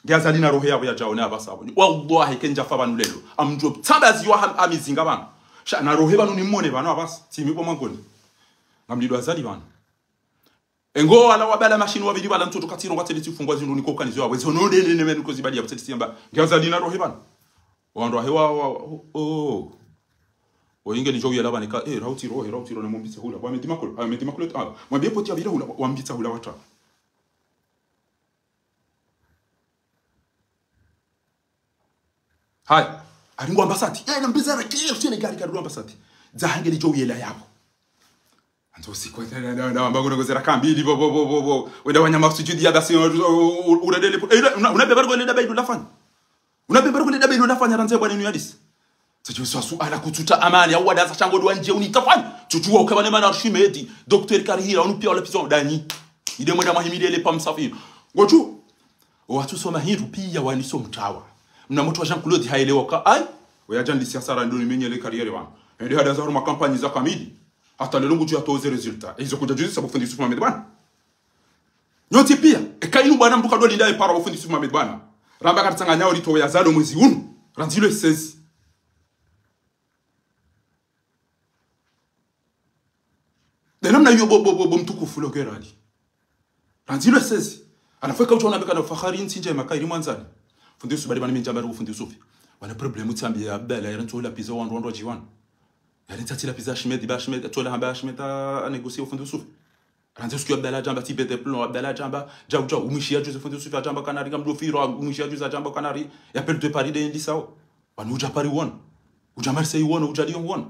Nge Azali na roho yabo yadjaone, abasa abo. Wallahi, kendja fa pvanu lelo. Amdjo tsabazi wa ham-, amizinga pvanu. Sha, na rohe pvanu ni mone pvanu, abasa. Timi bo mangoni. Ngamlido Azali pvanu. Engo wala wabala mashini wabili wala ntoto katiro ngwa tsele tsifungwa zindru niko kanizo yawe. Zono de ne ne menu kozi bali ya tsele tsiyamba. Nge Azali na rohe pvanu. Wandru wahe wa, wa, wa, o, o. Oyinge lidjo yela pvani ka, eh, rauti rohe, rauti rohe, na mwambitse hula. Wa medi makolo, ah, medi makolo, ah, mwambie poti ya bila hula, wa-, wambitsa hula watra. Hai, aringo ambasati. Eh, na mbiza ra kiyo, shene gari gari ambasati. Za hangeli djo yela yabo. Anzo usiku, na, na, na, na, mbago na gozera kambili, bo, bo, bo, bo, bo. Wenda wanyama sujudi ya basi, u-, u-, u-, uradele pu-, eh, una, una bebar go le da baidu lafanya. Una bebar go le da baidu lafanya, ranze bwana inu yadisi. Tsadjo swa suala kutsuta amani, au wadaza shango dwa ndje unitafanya. Tsutsu wa ukabane mana Archimedi, docteur Karihira, unu pia wala pizwa dani. Ide mwenda mahimidi ele pa msafiri. Ngochu, owatsu soma hindru pia waniso mtawa. Mna mtu wa Jean-Claude haelewa ka, ai, oya djandisi hasara ndo nimenyele carrière wangu. Ende hadaza harumwa kampanyi za kamili. Hata lelo ngutsu yatoze résultat. Izo kudja juzi sabu fundi Yusuf Mohamed bwana. Nyontsi pia, eka inu bwana mbuka doli ndaye para wa fundi Yusuf Mohamed bwana. Ramba katsanganya olito ya zalo mwezi unu. Randzi le sezi. De namna iyo bo, bo, bo, bo mtukufu lo gerali. Randzi le sezi. Anafweka utsona beka na fahari ntsi ndje makairi mwandzani. Fundi Yusuf bali bani minjamba ru fundi Yusuf. Wana problème tsambi ya Abdallah, ya rantso la pizza wandru wandru wa djiwanu. Ya rantsa tsi la pizza Ahmed, ba Ahmed, tsola hamba Ahmed a, a négocier fundi Yusuf. Randzi usiku Abdallah djamba ti bete plomb, Abdallah djamba, djau djau, umwishi ya juzi fundi Yusuf djamba kanari, ngamdo firo, umwishi ya juzi djamba kanari, ya appel de Paris de indi sao. Wanu udja Paris won. Udja Marseille won, udja Lyon won.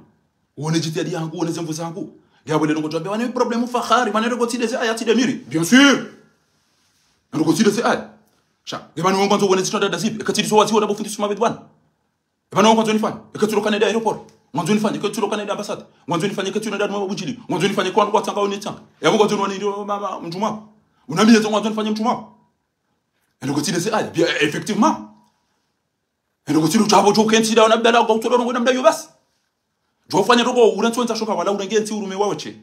Wone jitihadi yangu, wone zemvu zangu. Nge abwele nongo djwambe, wane problème fahari, wane rogo tsi de ze aya tsi de miri. Bien sûr. Rogo tsi de ze aya. Sha, nge mani wongo nzo wone zitanda da zipi. Eka tsi de so wazi wona bo fundi Yusuf Mohamed bwana. Eba no ngwandzo nifanye, eka tsulo Canada aéroport. Ngwandzo nifanye, eka tsulo Canada ambassade. Ngwandzo nifanye, eka tsulo ndani mwa bunjili. Ngwandzo nifanye kwa ndrwa tsanga oni tsanga. Eba ngwandzo nifanye ndo mama mdjuma. Unambiye zo ngwandzo nifanye mdjuma. Endo kutsi de se aya, bien, effectivement. Endo kutsi de utabo djo kentsi da ona bdala kwa utolo rongo namda yo basi. Djo fanya rogo, urantsonza shoka wala urenge ntsi urume wawe tse.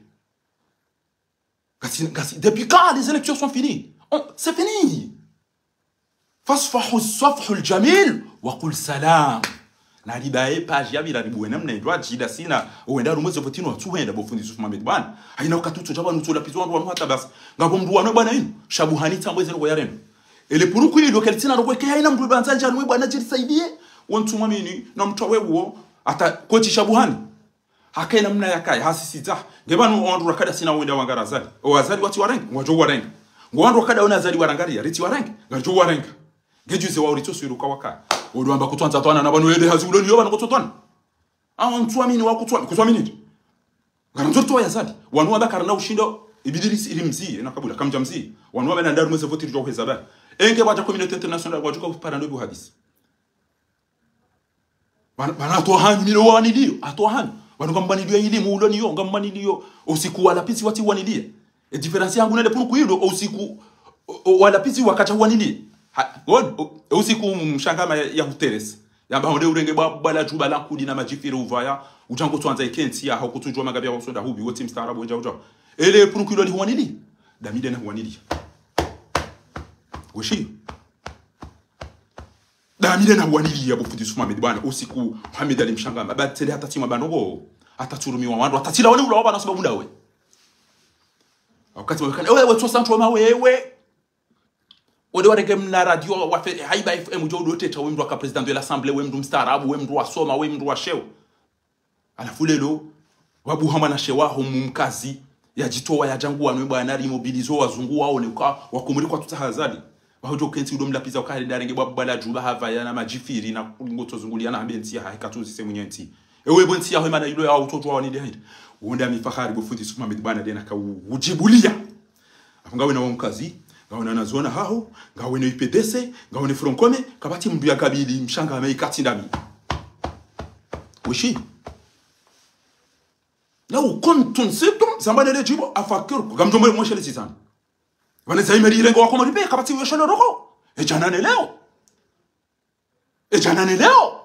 Ngasi, ngasi, depuis quand les élections sont finies? On, c'est fini. فاصفحوا الصفح الجميل وقل سلام. Na libaye page ya bila libuwe namna indru ajida sina, wenda rumwe ze voti no watsuhenda bo fundi Yusuf Mohamed bwana. Haina wakati utsodja pvanu utsolapiza wandru wanu hata basi. Ngapvo mndru wanu bwana inu, Shabuhani tsambo eze ndrongo yareno. Ele puru kuli ilo kalitsina ndrongo eke haina mndru bandza ndjanu we bwana djiri saidiye, wo ntsu mwamini, na mtru we uwo, hata koti Shabuhani. Hakaina mna yakaya, hasisita. Nge pvanu wandru rakada sina wenda wangara Azali. O Azali watsi warenga, ngwadjo warenga. Ngo wandru rakada wona Azali warangariya, ritsi warenga, ngardjo warenga. Nge juzi wa uritso swiru kawaka. Odo amba kutswandza twana na pvanu ede hazi uloni yo pvanu kutso twana. Awa ntsu amini wa kutswami, kutswami nini? Ngarandzo ritowa ya Azali. Wanu wamba karina ushindo, ibidi risi ili mzi, ena kabula, kamdja mzi. Wanu wamba na ndaru mweze voti ridjo hweza bani. Enge wadja communauté internationale, wadjuka upara ndo bu hadisi. Bana, bana atoa hanyu, milo waniliyo, atoa hanyu. Bana ngamwaniliyo ilimu uloniyo, ngamwaniliyo, usiku walapizi watsi waniliye. E différence yangu nele puru kuli ilo, usiku, o, o, walapizi wakatsa waniliye. Ha, on, o, usiku mshangama ya, ya huteresi. Yamba honde urenge bwa, bwa la djuba la nkudi na madjifiri uvaya, utsango tswandza ikentsi ya, hau kutsudjuwa magabi ya wasonda hubi, wotsi mstaarabu, wendja udjuwa. Ele puru kuli ilo ni huwaniliye. Damide na huwaniliye. Weshi. Damide na huwaniliya bo fundi Yusuf Mohamed bwana, usiku Mohamed Ali Mshangama, ba tsende hata tsimwa pvanu ngo, hata tsurumiwa wandru, hata tsilawa ni ulawa pvanu sababu ndawe. Wakati mwakana, ewe, we tsosa ntru wama wewe. Ode warenge mna radio, wafe, Haiba F M, udjo udo teta, we mndru waka président de l'Assemblée, we mndru mstaarabu, we mndru wasoma, we mndru wa sheo. Halafu lelo, wabuha mwanashe waho mumkazi, yadjitowa yadja ngu wanu bwana rimobilizo wazungu waone uka, wakomori kwatsutsaha Azali. Wahodjo kentsi udo mlapiza uka hali ndarenge bwa, bwa la djuba havaya na madjifiri na kulingo tsozunguliya na hambe ntsi yahahe katsuzi se mwenye ntsi. Ewe bo ntsi yaho emana ilo ya utsodjuwa waniliye hindri. Wonda mi fahari bo fundi Yusuf Mohamed bwana dena ka u-, udjibuliya. Apvo ngawe na wamkazi, ngawe na nazona haho, ngawe na U P D C, ngawe na Front Commun, kapvatsi mndru ya kabili, Mshangama ikatsi ndami. Weshi. Na ukontu nsitum, zamba nele djibo, afakir, ngamdjo mwe mweshe lisi zana. Pvane za imeri irengo wakomori pe, kapvatsi uyo shelo roko. Edjana ne leo. Edjana ne leo.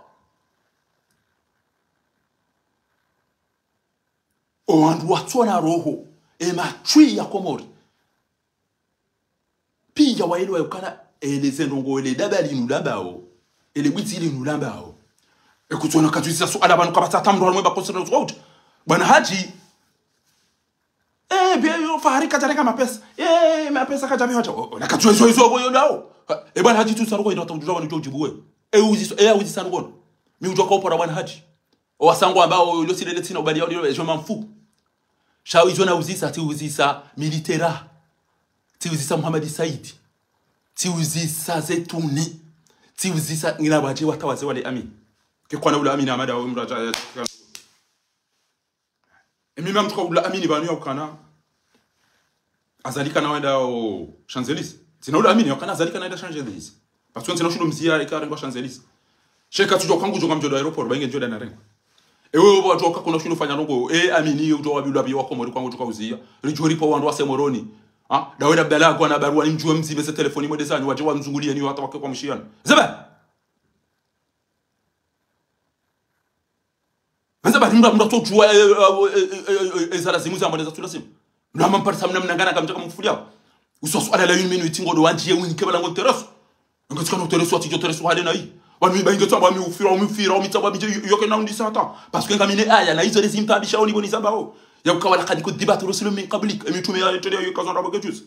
O wandru watsona roho, ematswi ya Komori. Piya waelewa yukana, ele ze ndrongo, ele daba linu lambao, ele bwidzi linu lambao. Ekutsona katsuzisa suala pvanu kapvatsi hata mndru harumwa ba constitution. Bwana Hadji. Eh, bien, yo, Fahari kadjareka mapesa. Eh, mapesa kadjabi hadja. Oh, oh, na katsuwe zo izo, oh, yo, ndao. Ha, e bwana Hadji tu saruko ino, hata udjuwa wani udjo udjibu we. E uziso, e uziso saruko. Mi udjuwa ka upora bwana Hadji. Owasangwa ambao, lo silele tsina ubali yao, lilo, ejo mamfu. Sha izo na uzisa, tsi uzisa militaire. Tsi uzisa Mohamed Said. Tsi uzisa Zetuni. Tsi uzisa ngina wadje watawaze wale amini. Kekwana ula amini Amada, o mraja ya, emi mamtsuka ula amini pvanu ya ukana. Azali kana wenda o Champs-Élysées. Tsina ula amini ya ukana Azali kana wenda Champs-Élysées. Parce que tsina ushindo mziya eka rengwa Champs-Élysées. Sheka tsudjo kangu djo ngamdjo do aéroport, ba inge djo da na rengwa. Ewe wadjo ka kuna ushindo fanya ndrongo, e amini yo udjo wabilwa bi wa Komori kwangu djo ka uziya. Ridjo ripa wandru wase Moroni. Ha? Dawe da bala kwa na barua ni mdjuwe mzime ze telefoni mwende zanyu, wadje wamzunguliye ni hata wake kwa mshiyana. Zeba! Manza bali mndru, mndru atsodjuwa, eh, eh, eh, eh, eh, eh, za lazimu za mbone za tsu lazimu. Mndru amamparisa mna mnangana kamdjaka mkufuliya. Uso suala la une minute ngodo wandjiye winke bala ngo tereso. Nge tsika no tereso, atsidjo tereso hale na yi. Wami ba inge tsamba mi ufira, mi ufira, mi tsamba mi dje, yoke na undisa hata. Parce que ngamine aya, na izo lezi mtabisha oni boni zambao. Ya uka ولقد كذبت رسل من قبلك. Emitrume ya tere yo kazonda boke juzi.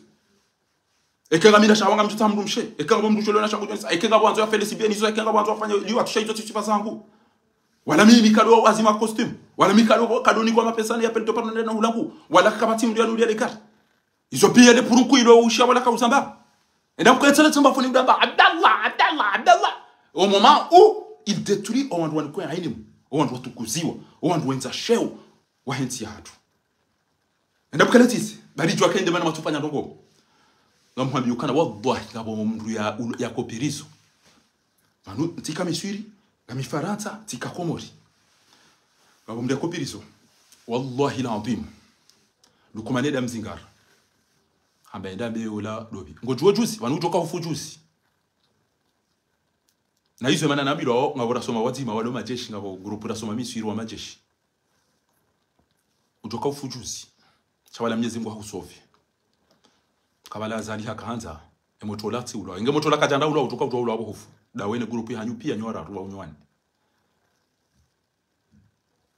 Eke ngamina shawa ngamdjutsaha mndru mshe. Eke ngapvo mndru sholo na shangu djonisa. Eke ngapvo wandzo ya fele sibiye nizo. Eke ngapvo wandzo wafanye liwa tusha izo tsi sifa zangu. Wala mi mi kado azima costume. Wala mi kado, kado nikwa mapesa ni ya pele to pardon na ulangu. Wala kapvatsi mndru ya nulia le kari. Izo piya le puru kuli ilo ushiya wala ka uzamba. Enda mkwetsele tsamba foni udamba, Abdallah, Abdallah, Abdallah. Au moment où il détruit o wandru wanikwe ainimu. O wandru watukuziwa. O wandru wendza sheo. Wahe ntsi yahatru. Enda mkale tsisi, bali djuwa kende mana matsufanya ndrongo. Ngamhwambiyo ukana wallahi ngapvo mndru ya, ya kopirizo. Pvanu, ntsika Miswiri, ngami Farantsa, ntsika Komori. Ngapvo mndru ya kopirizo. Wallahi l'adhwim. Lukumane da mzingara. Hamba enda mbe ula dobi. Ngodjuwa juzi, pvanu udjoka ufu juzi. Na izo emana nabilwa, ngapvo rasoma wadzima, walo majeshi, ngapvo grupu rasoma Miswiri wa majeshi. Udjoka ufu juzi. Sha wala Mnyezi Mngu hahusofi. Kabala Azali hakahandza, emotola tsi ulwa. Inge motola kadjanda ulwa, udjoka udjuwa ulwa apvo hufu. Dawe ne grupu hanyu piya nyi wararu wa unywani.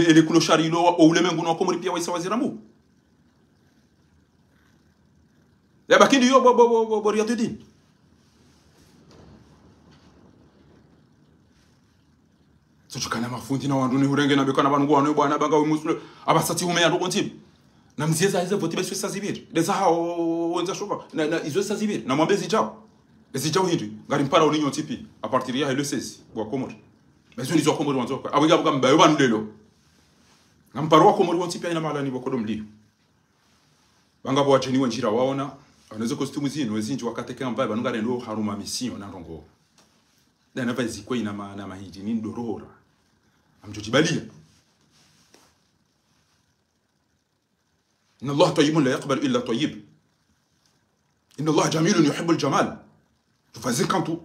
ele, ele clochard ilo wa, o ulemengu no Komori pia waisa waziri mkuu. Ya bakindi yo bo, bo, bo, bo, bo Riyadhudin. Tsochukana mafundi na wandru ni hurenge na bekana pvanu ngwano bwana banga we musule. Apvasa tsi hume ya ndoko ntsi. Na mzieza heze voti beswe sa zibiri. Ndeza hao wenza shoka. Na, na izo sa zibiri. Na mwambe zidjao. Ezidjao hindri. Ngari mpara uninyo ntsi pi. À partir ya le seize. Wa Komori. Bezo nizo Komori wandzo kwa. Abwiga buka mbayo pvanu lelo. Ngamparo wa Komori wontsi pia ina mahala ni bokodo mlio. Banga bo wadjeni wendji ra waona, wanoze costume zinu, ezindji wakateke ambaye, pvanu ngarendo harumwa mission na ndrongoo. Dana pvaizikwe ina ma, na mahidji, ni ndorora. Amdjo djibalia. إن الله طيب لا يقبل إلا طيب. إن الله جميل يحب الجمال. Tufazi kantu.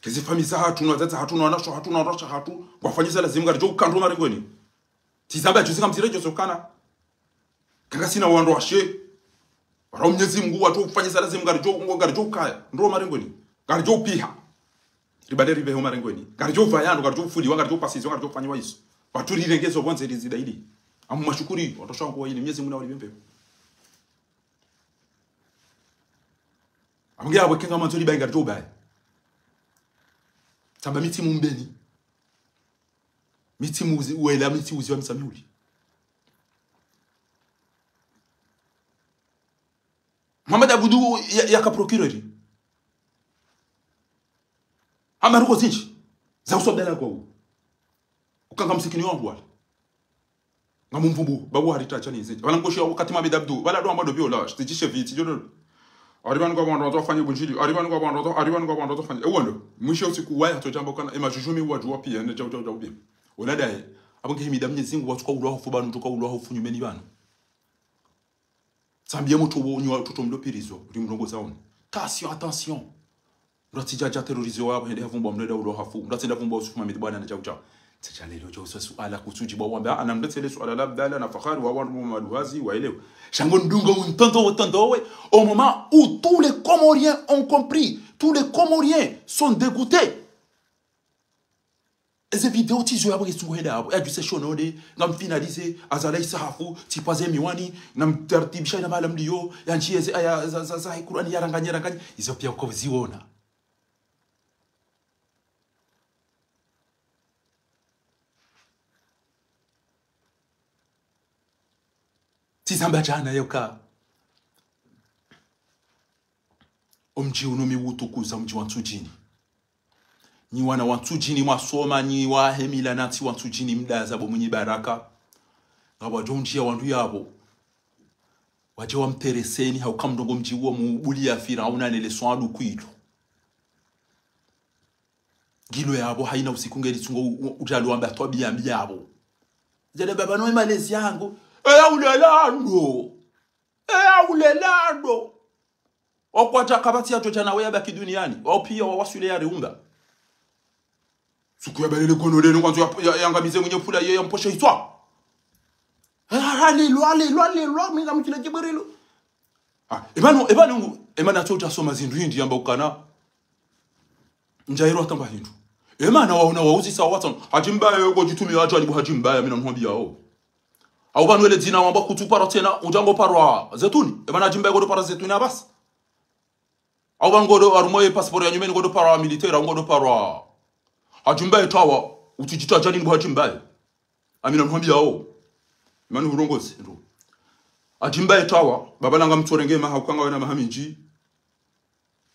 Kezi famiyi zahatru, na wadzadze hatru, na wanasho hatru, na wanasha hatru, wafanyisa lazimu ngaridjo ukandro marengweni. Tsi zamba juzi kamzire djo sokana. Kangasina wandru washe. Wara Mnyezi Mngu watru ufanyisa lazimu ngaridjo, ngaridjo ukaya. Ndro marengweni. Ngaridjo upiha. Ribale ribeho marengweni. Ngaridjo uvayano, ngaridjo ufuliwa, ngaridjo upasizwa, ngaridjo ufanyiwa iso. Watru rirengezo pvondze rizida ili. Amu mashukuri, watosha wangu wa ili, Mnyezi Mngu na walipve mpepo. Apvo nge apvo eka ngamwandzo libayi ngaridjo ubayi. Tsamba mi tsi mumbeni. Mi tsi muzi, wela mi tsi uzi wa Msamiuli. Mohamed Abdou ya, yaka procureur. Hama ruko zindji. Za uswa Abdallah kwa u. Uka nga msikini wangu wala. Ngamumvumbu, babu hari tacha ni zindji. Wala ngosho wakati Mohamed Abdou, wala ndo amba ndo pvio la, tsidjishe vi, tsidjo ndo. Ari pvanu ngapvo wandru wafanye bunjili, ari pvanu ngapvo wandru, ari pvanu ngapvo wandru wafanye. Ewo ndo, mwisho usiku waye hatsodjamba kana, ema jujumi wadjuwa piya, ne djau djau djau piya. Ola ndaye, apvo nge himida Mnyezi Mungu watsuka ulwa hofu pvanu, tsuka ulwa hofu nyumeni pvanu. Tsambiye mutru wo nyuwa mutru mdo pirizo, uri mrongoza ono. Attention, attention. Mndru atsidja dja terroriser wa, hende havumbwa mndru eda ulwa hafu. Mndru atsenda vumbwa Yusuf Mohamed bwana na djau djau. Tsidja lelo djau sa suala kutsudjibu wamba, ana mndru tsele suala la Abdallah na Fakhari wa wandru maduhazi, wa elewa. Sha ngo ndungo untondo utondo we. Au moment où tous les Comoriens ont compris, tous les Comoriens sont dégoûtés. Eze video tsizo yapvo nge tsungo henda apvo. Yadjuse shonode, ngam finaliser, azala isahafu, tsipaze miwani, namtartibisha ina mahala mliyo, yanshi eze aya za, za, za Kurani yaranganye, yaranganye. Izo piya uko ziona. Tsizamba djana yoka. Omdji unu mi utukuza omdji wa Ntsudjini. Nyi wana wa Ntsudjini mwasoma, nyi wahemila nantsi wa Ntsudjini mdaza bo mwenye baraka. Ngapvo wadjo undjia wandru yapvo. Wadje wamtereseni, hauka mndrongo mdji uwo mubuliya Firauna nele swadu kwilo. Ngilo yapvo haina usiku ngeli tsungo u-, u-, udjalo wamba twabiya mbi yapvo. Djale baba no malezi yangu. Eya ulela ndo. Eya ulela ndo. Wakwadja kapvatsi yatso djana we yabaki duniani. Wao piya wawaswile yariumba. Suku yabalele gono lenu ngwandzo ya, ya, yangamize mwenye pvula ye yamposhe itswa. Alelwa, alelwa, alelwa, mi ngamkila Djibrilu. Ah, epvanu, epvanu, emana tso utsasoma zindru hindri yamba ukana. Ndjayiro atamba hindru. Emana waona wauzisa watsa. Hadji Mbaye, ngo djitumi wadjo alibu Hadji Mbaye, mi namhwambiya o. Au pvanu ele dzina wamba kutsu parwa tsena, udja ngo parwa Zetuni. Emana Hadji Mbaye ngodo parwa Zetuni apvasa. Au pvanu ngodo harumwa ye passeport ya nyumeni ngodo parwa militaire, au ngodo parwa Hadji Mbaye tawa, utsidjita djani nibu Hadji Mbaye. Amina nuhambiya o. Imani hurongozi, ndo. Hadji Mbaye tawa, baba langa mtsorenge maha ukanga wena maha mindji.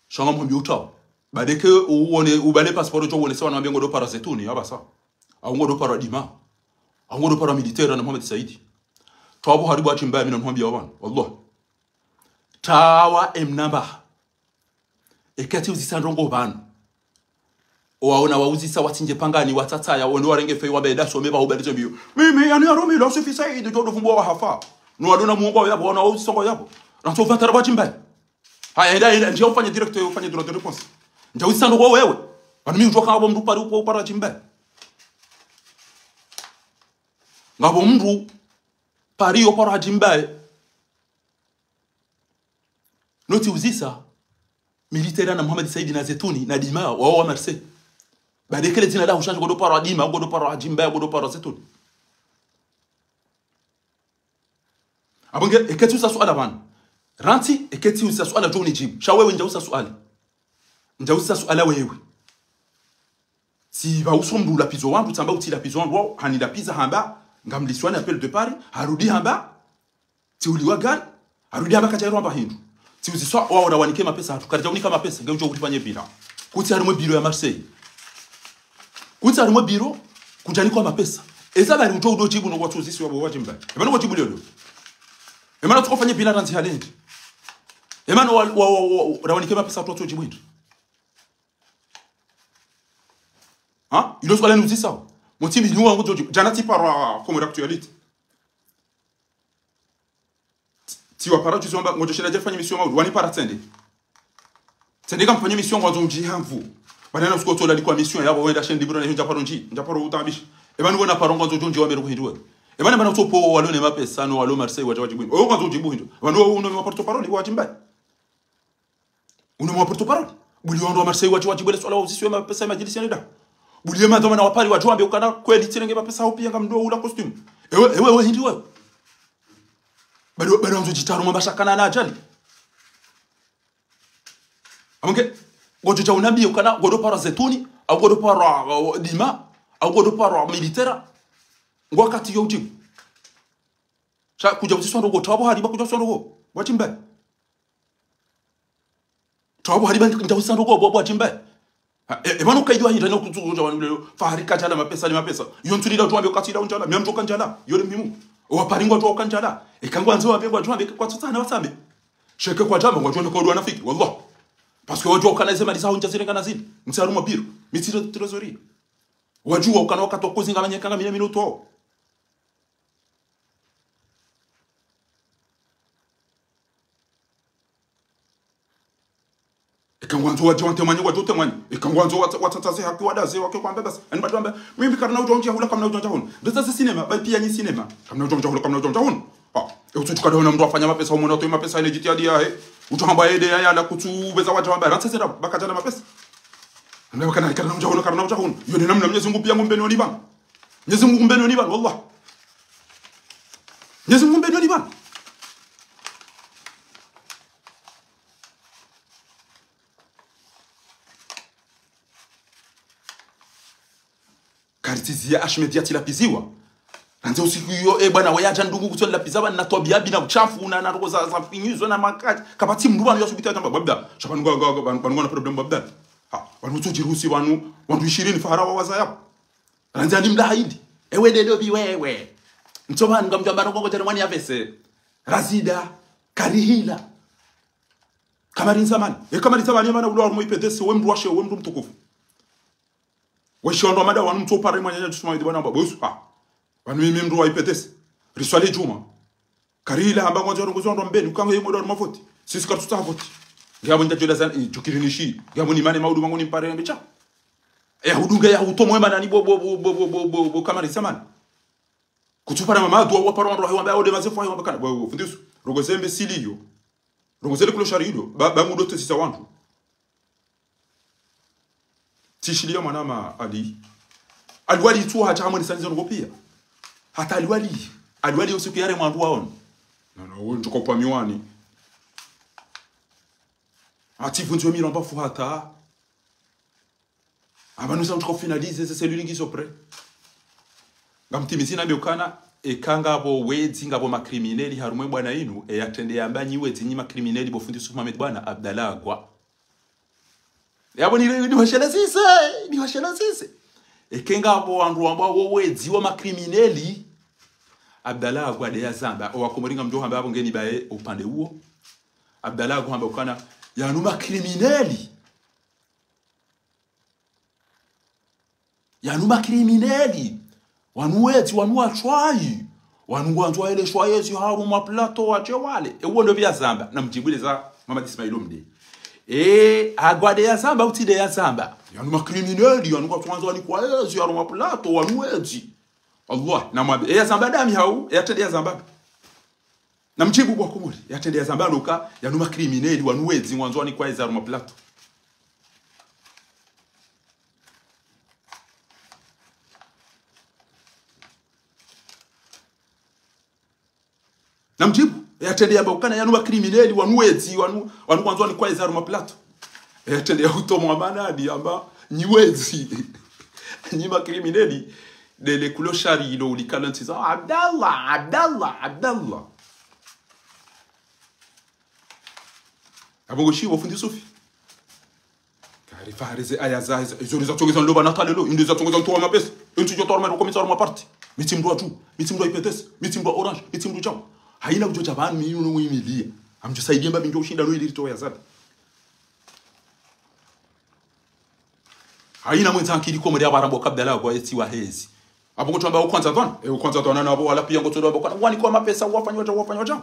Sha ngamhwambiyo utawa. Badeke uone, ubale passeport djo uonese wanu wambe ngodo parwa Zetuni, apvasa. Au ngodo parwa Dima. Au ngodo parwa militaire na Mohamed Saidi. Tawa bo haribu Hadji Mbaye, amina nuhambiya o pvanu. Wallah. Tawa emnamba. Eka tsiuzisa ndrongo pvanu. Owaona wauzisa watsindje pangani watsatsaya, wende warenge feuille wambe eda some pvahu balizo mbiyo. Mimi, yanu yarumilwa Sufi Saidi, djo dovumbuwa wahafa. No wadona muongo yapvo, wana wauzisa ngo yapvo. Rantso uvantara pvwa Hadji Mbaye. Haya, enda, enda, ndjia ufanye direct, ufanye droit de réponse. Ndjia uzisa ndrongo wewe. Pvanu mi udjuwa kanga pvo mndru pari upo upara Hadji Mbaye. Ngapvo mndru pari yo upara Hadji Mbaye. No tsiuzisa militaire na Mohamed Saidi na Zetuni na Dima, wao wa Marseille. Badeke le dzina la hushanje ngodo parwa Dima, ngodo parwa Hadji Mbaye, ngodo parwa Zetuni. Apvo nge, eka tsiuzisa suala pvanu. Rantsi, eka tsiuzisa suala djo unidjibu. Sha wewe ndjia uzisa suala. Ndjia uzisa suala wewe. Tsi pva uso mndru lapvizo wandru, tsamba utsi lapvizo wandru, wao, hani lapviza hamba, ngamliswani appel de Paris, harudi hamba, tsiuliwa gari, harudi hamba kadja irwamba hindru. Tsiuziswa, wao rawanike mapesa hatru, karidja unika mapesa, nge udjo uripvanye bira. Kutsi harimwe biro ya Marseille. Kutsi harimwe biro, kudjanikwa mapesa. Eza bari udjo udo djibu no watsu uzisi wapvo wa Hadji Mbaye. Emana wadjibu leo leo. Emana tsukofanye bira randzi halendi. Emana wa, wa, wa, wa, rawanike mapesa hatru watsu djibu hindru. Ha? Ilo suala niuzisao. Motsi mbi ni wangu djo djibu. Djana tsiparwa Comores Actualité. Tsi-, tsiwapara juzi wamba, ngodjo shinda djafanya émission mauri, wanipara tsende. Tsende kamfanya émission ngwandzo undji hamvu. Bana na usiku tsola likwa émission yapvo wenda shendi bura na ndjaparo ndji, ndjaparo utabisha. Eba ni wona paro ngwandzo djo ndji wambe rukuhindri we. Eba ni bana utsopo walo ne mapesa, no walo Marseille wadja wadjibu. Oyo ngwandzo udjibu hindri. Eba ni wo uno mwa porte-parole wa Hadji Mbaye. Uno mwa porte-parole. Buli wandru wa Marseille wadji wadjibu le suala wa uzisiwe mapesa ya madjilisi ya nida. Buli ye madhwamana na wa Paris wadji wambe ukana kweli tsirenge mapesa hau piya ngamdo ula costume. Ewe, ewe, ewe hindri wewe. Bado, bado wandzo djitaru mabasha kana na ajali. Amonge, ngodjo dja unambiye ukana, ngodo parwa Zetuni, au ngodo parwa, uh, Dima, au ngodo parwa Militera. Ngo wakati yo udjibu. Sha, kudja utsiswa ndrongo, tawabu hariba kudja utsiswa ndrongo. Watsimbe. Tawabu hariba ndja utsiswa ndrongo, bo, bo, watsimbe. Ha, e, e, pvanu kaidwa hindra no kutsu kudja pvanu leo. Fahari kadjala mapesa ni mapesa. Yo ntsu lila utsuwambe ukatsi la undjala. Miya mtsoka ndjala. Yo le muhimu. Owa Paris ngwatsoka ndjala. Eka ngwandzo wambe ngwadjo wambe kwatsutsaha na watsambe. Sha eka kwadjamba ngwadjo wambe kwa wanafiki. Wallah. Parce que wadjuwa ukana ize mali zaho ndja zirengana zini. Mtsi harumwa biro. Mi tsi trésorerie. Wadjuwa ukana wakati wa kuzinga manyeka nga mina minuto. Eka ngwandzo wadje wantemwanye, wadje wantemwanye. Eka ngwandzo watsa-, watsatsaze haki wadaze wake kwamba basi. Ani bado wamba, mimi karina udjo ndjia hula kamna udjo ndjia hunu. Ndeza zi cinéma, ba piya nyi cinéma. Kamna udjo ndjia hula, kamna udjo ndjia hunu. Ha, e utsu tsuka dona mndru afanya mapesa, umona utowe mapesa, ene jitihadi yahe. Utsu hamba ede ya yala kutsu beza wadja wamba, ratse zera, baka djana mapesa. Mna kana karina udja hunu, karina udja hunu. Yo de namna Mwenyezi Mungu piya ngumbeni wani bana. Mwenyezi Mungu ngumbeni wani bana, wallah. Mwenyezi Mungu ngumbeni wani bana. Karitsiziya Ahmed yatsi lapiziwa. Nandze usiku iyo, e bwana, we yadja ndungu kutso lapiza bana, na twabiya mbi na uchafu, na, na ndrongo za, za finyizo, na makati. Kapvatsi mndru pvanu yasubiti yadjamba, babda. Sha pvanu nga, nga, nga, pvanu, pvanu ngwana problème, babda. Ha, pvanu utso djirusi pvanu, wandru ishirini fahara wa waza yapvo. Randzi ani mla haidi. Ewe lelo bi wewe. Ntso pvanu ngamdjamba ndrongo djana mwani ya vese. Razida. Karihila. Kamarinza mani. E kamarinza mani, mana ulo harumwa I P D C, we mndru washe, we mndru mtukufu. Weshe wandru wa mada wanu mtso pare mwananya tusuma widi bwana mba bosu. Ha. Pvanu mimi mndru wa I P D C. Riswali djuma. Karihila hamba ngwandzo rongozo wandru wa mbeni. Ukange yimwe ndo harumwa voti. Sisi karitsutsaha voti. Ngiya mwinda djola zan, eh, djukiri nishi. Ngiya mwini mane maudu mangu ni mpare ya mbicha. Ya hudunga ya hutomo ema nani bo, bo, bo, kamarinza mani. Kutsupara mama dua wapara wandru wahe wamba, ode mazefu wahe wamba kana. Bo, bo, fundi Yusu. Rongoze mbe sili yo. Rongoze le kulo shari ilo. Ba, ba mudo tesi za wandru. Tishiliya mwana ma Ali. Aliwali tu hacha hamwe nisanyiza ndrongo piya. Hata aliwali. Aliwali usiku yare mwandru waono. Non, non, wo ndjuka upva miwani. Ati vunzi we miramba fu hata. Amba nusa ndjuka finaliser, ze cellules ngizo prêt. Ngamtimizi na mbe ukana, eka ngapvo wedzi, ngapvo ma criminels harumwa e bwana inu, e yatrende yamba nyi wedzi nyi ma criminels bo fundi Yusuf Mohamed bwana, Abdallah Agwa. Yapvo ni, ni washelezise, ni washelezise. Eke ngapvo wandru wamba wo wedzi wa ma criminels, Abdallah Agwa de yazamba, owa Komori ngamdjo hamba yapvo ngeni baye upande uwo. Abdallah Agwa hamba ukana, yanu ma criminels. Yanu ma criminels. Wanu wedzi, wanu watswayi. Wanu ngwandzo waeleshwa yezi harumwa plateau wadje wale. E uwo ndo pvi yazamba. Na mdjibu leza Mamadi Ismail Mde. E, Agwa de yazamba, utsi de yazamba. Yanu ma criminels, yanu ngwandzo wanikwa yezi harumwa plateau, wanu wedzi. Allah, na mwambe. E yazamba dami hau, e yatrende yazamba. Na mdjibu bo wa Komori, yatrende yazamba nuka, yanu ma criminels, wanu wedzi, ngwandzo wanikwa yezi harumwa plateau. Na mdjibu, yatrende yamba ukana, yanu ma criminels, wanu wedzi, wanu, wanu ngwandzo wanikwa yezi harumwa plateau. Yatrende ya hutomo wa manani, yamba, nyi wedzi. Nyi ma criminels, de le kulo shari ilo ulikalo ntsiza, Abdallah, Abdallah, Abdallah. Apvo ngo shiwo fundi Yusufi. Kari fahari ze aya za, za, izo riza tsongeza ndo pvanu hata lelo, inde za tsongeza ntowa mapesa. Entsu djo towa mapesa, komisa harumwa parti. Mi tsi mndru wa tu, mi tsi mndru wa I P D C, mi tsi mndru wa Orange, mi tsi mndru djao. Haina udjo dja pvanu mi yuno mwimiliya. Amdjo saidiya mba mi ndjo ushinda no ili ritowa ya zada. Haina mwendza ankili Komori ya pvara mbo Abdallah Agwa etsi wa hezi. Apvo ngo tsu amba ukwandza pvanu, e ukwandza pvanu na apvo wala piya ngo tsu amba ukana, wanikwa mapesa, wafanya wadja, wafanya wadja.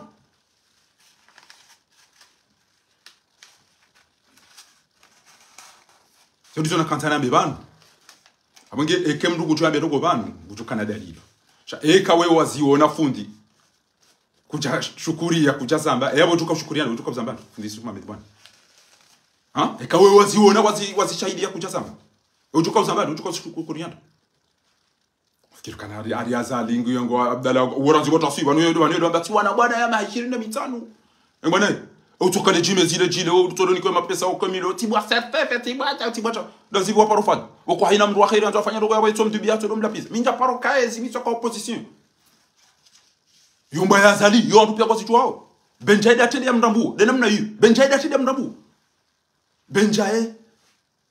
Zo ndizo nakandza nambe pvanu. Apvo nge, eke mndru kutsu ambe ndrongo pvanu, kutsu kana dalili. Sha, eka we waziona fundi. Kutsu shukuriya, kutsu zamba. E apvo tsuka shukuriya, tsuka zamba. Fundi Yusuf Mohamed bwana. Ha? Eka we waziona, wazi, wazi shahidi ya kutsu zamba. Tsuka zamba, tsuka shukuriya. Fikiri kana ari, ari aza lingu yongo Abdallah, uwo randzi bo taswiba, nuyo ndo, nuyo ndo, amba tsi wana bwana ya maha ishirini na mitsanu. E bwana, Utsokale djime zile djile, utsolo nikwe mapesa, ukwe milo, tibwa fefe, tibwa ta, tibwa ta. Ndazi pvo paro fanya. Woko haina mndru wa kheri, andzo afanya ndrongo yapvo, itso mdru biya, tso ndo mlapviza. Mi ndja paro kaye, zi mi tsoka opposition. Yo mba ya Azali, yo wandru piya kwazitsuwao. Benjaye datrende ya mndru mbu, de namna iyo. Benjaye datrende ya mndru mbu. Benjaye,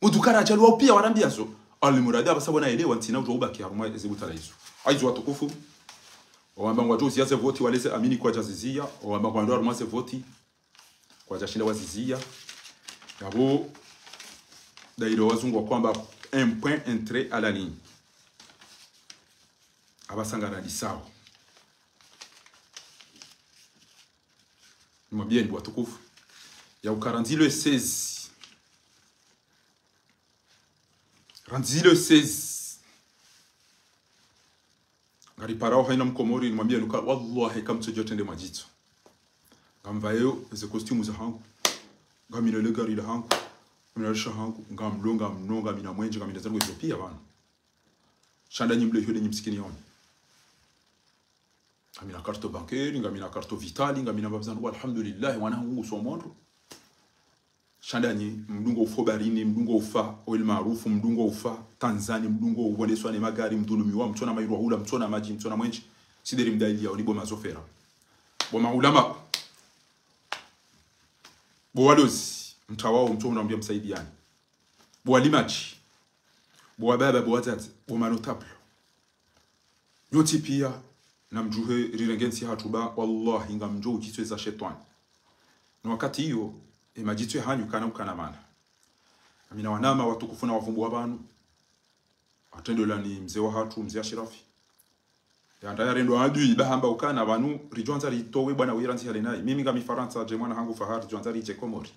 udukara adjali wao piya warambiya zo. Alimuradi apvasa pvona yelewa ntsina udjo ubaki harumwa eze butala izo. Ayizo watukufu. Owamba ngwadjo uziya ze voti waleze amini kwadjaziziya. Owamba ngwandro harumwa ze voti kwadjashinda waziziya. Yapvo, daire wazungu wakwamba un point, un trait à la ligne. Apvasa ngana disawo. Nimwambiyeni watukufu. Ya uka randzi le seize. Randzi le seize. Ngariparao haina mkomori, nimwambiyeni uka, wallahi, kamtsodjo trende madjitso. Ngamvayo eze costume zahangu. Ngamina le gari lahangu. Ngamina le sha hangu. Ngamlo, ngamno, ngamina mwenje, ngamina zangu ezo piya pvanu. Sha ndanyi mle hiyo ndenyi msikini yaoni. Ngamina carte bancaire, ngamina carte vitale, ngamina mbapvi zandru, alhamdulillah, wana hangu nguso mondo. Sha ndanyi, mndru ngo ufa baharini, mndru ngo ufa Oil Maarouf, mndru ngo ufa Tanzanie, mndru ngo uwaleswa ne magari, mdhulumiwa, mtsona mairwa hula, mtsona madji, mtsona mwenje. Sideri mdayili yaoni bo mazofera. Bo maulama. Bo walozi, mtawao, mtso unambiya msaidiyani. Bo walimadji. Bo wababa, bo wadzadze, bo manotable. Nyontsi piya, namdjuhe rirenge ntsi hatru ba, wallahi, ngamdjo udjitsweza shetwani. No wakati iyo, e madjitso yahanyu kana ukana mana. Amina wanama watukufu na wavumbuwa pvanu. Atrendelwa ni mze wahatru, mze Ashirafi. Yanda yarendwa adui, ba hamba ukana pvanu, ridjwandza ritowe bwana wira ntsi hale nayi. Mimi ngami Farantsa, dje mwana hangu Fahari, ridjwandza ridje Komori.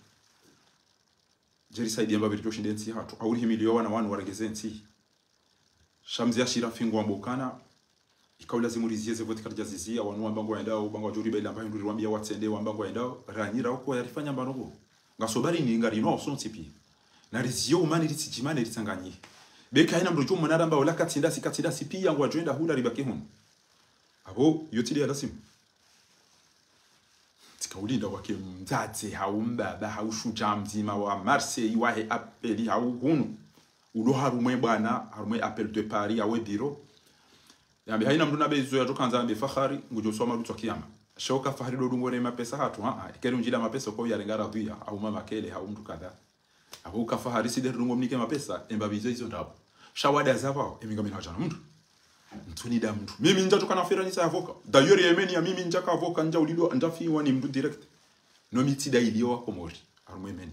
Dje risaidiye mbapvi ridjo shinde ntsi hatru. Au rihimiliye wana wanu warenge ze ntsi. Sha mze Ashirafi ngwambo ukana, ika ulazimu riziye ze voti karidjaziziya, wanu wamba ngwayendao, wamba ngwadjo riba ila mba hindru riwambiya watsende, wamba ngwayendao, ranyira uko yarifanya mbano bo. Ngaso baharini ngarino sontsi piya. Na riziye umani ritsidjimane ritsanganyihe. Beka haina mndru djo mwana ramba ula katsindasi, katsindasi piya ngwadjo enda hula ribaki hunu. Apvo, yo tsi de ya lazimu. Tsika ulinda wake mdzadze, hau mbaba, hau shudja mdzima wa Marseille, wahe appel, hau hunu. Ulo harumwe bwana, harumwe appel de Paris, hawe biro. Yambe haina mndru nabe izo yadjo kandza yambe Fahari, ngudjo soma lutswa kiyama. Sha uka Fahari do dungo ne mapesa hatru, ha, ha, ikeli undjila mapesa uko yarenga radhwiya, hau mama kele, hau mndru kadha. Apvo uka Fahari sideri dungo mnike mapesa, embapvi izo izo ndrabo. Sha wada za pvao, emi ngamina hadja na mndru. Ntsuni da mndru. Mimi ndja tsoka na fera nitsa avocat. D'ailleurs, yemeni ya mimi ndjaka avocat, ndja ulilwa, ndja fiwa ni mndru direct. No mi tsi dayiliyo wa Komori. Harumwe meni.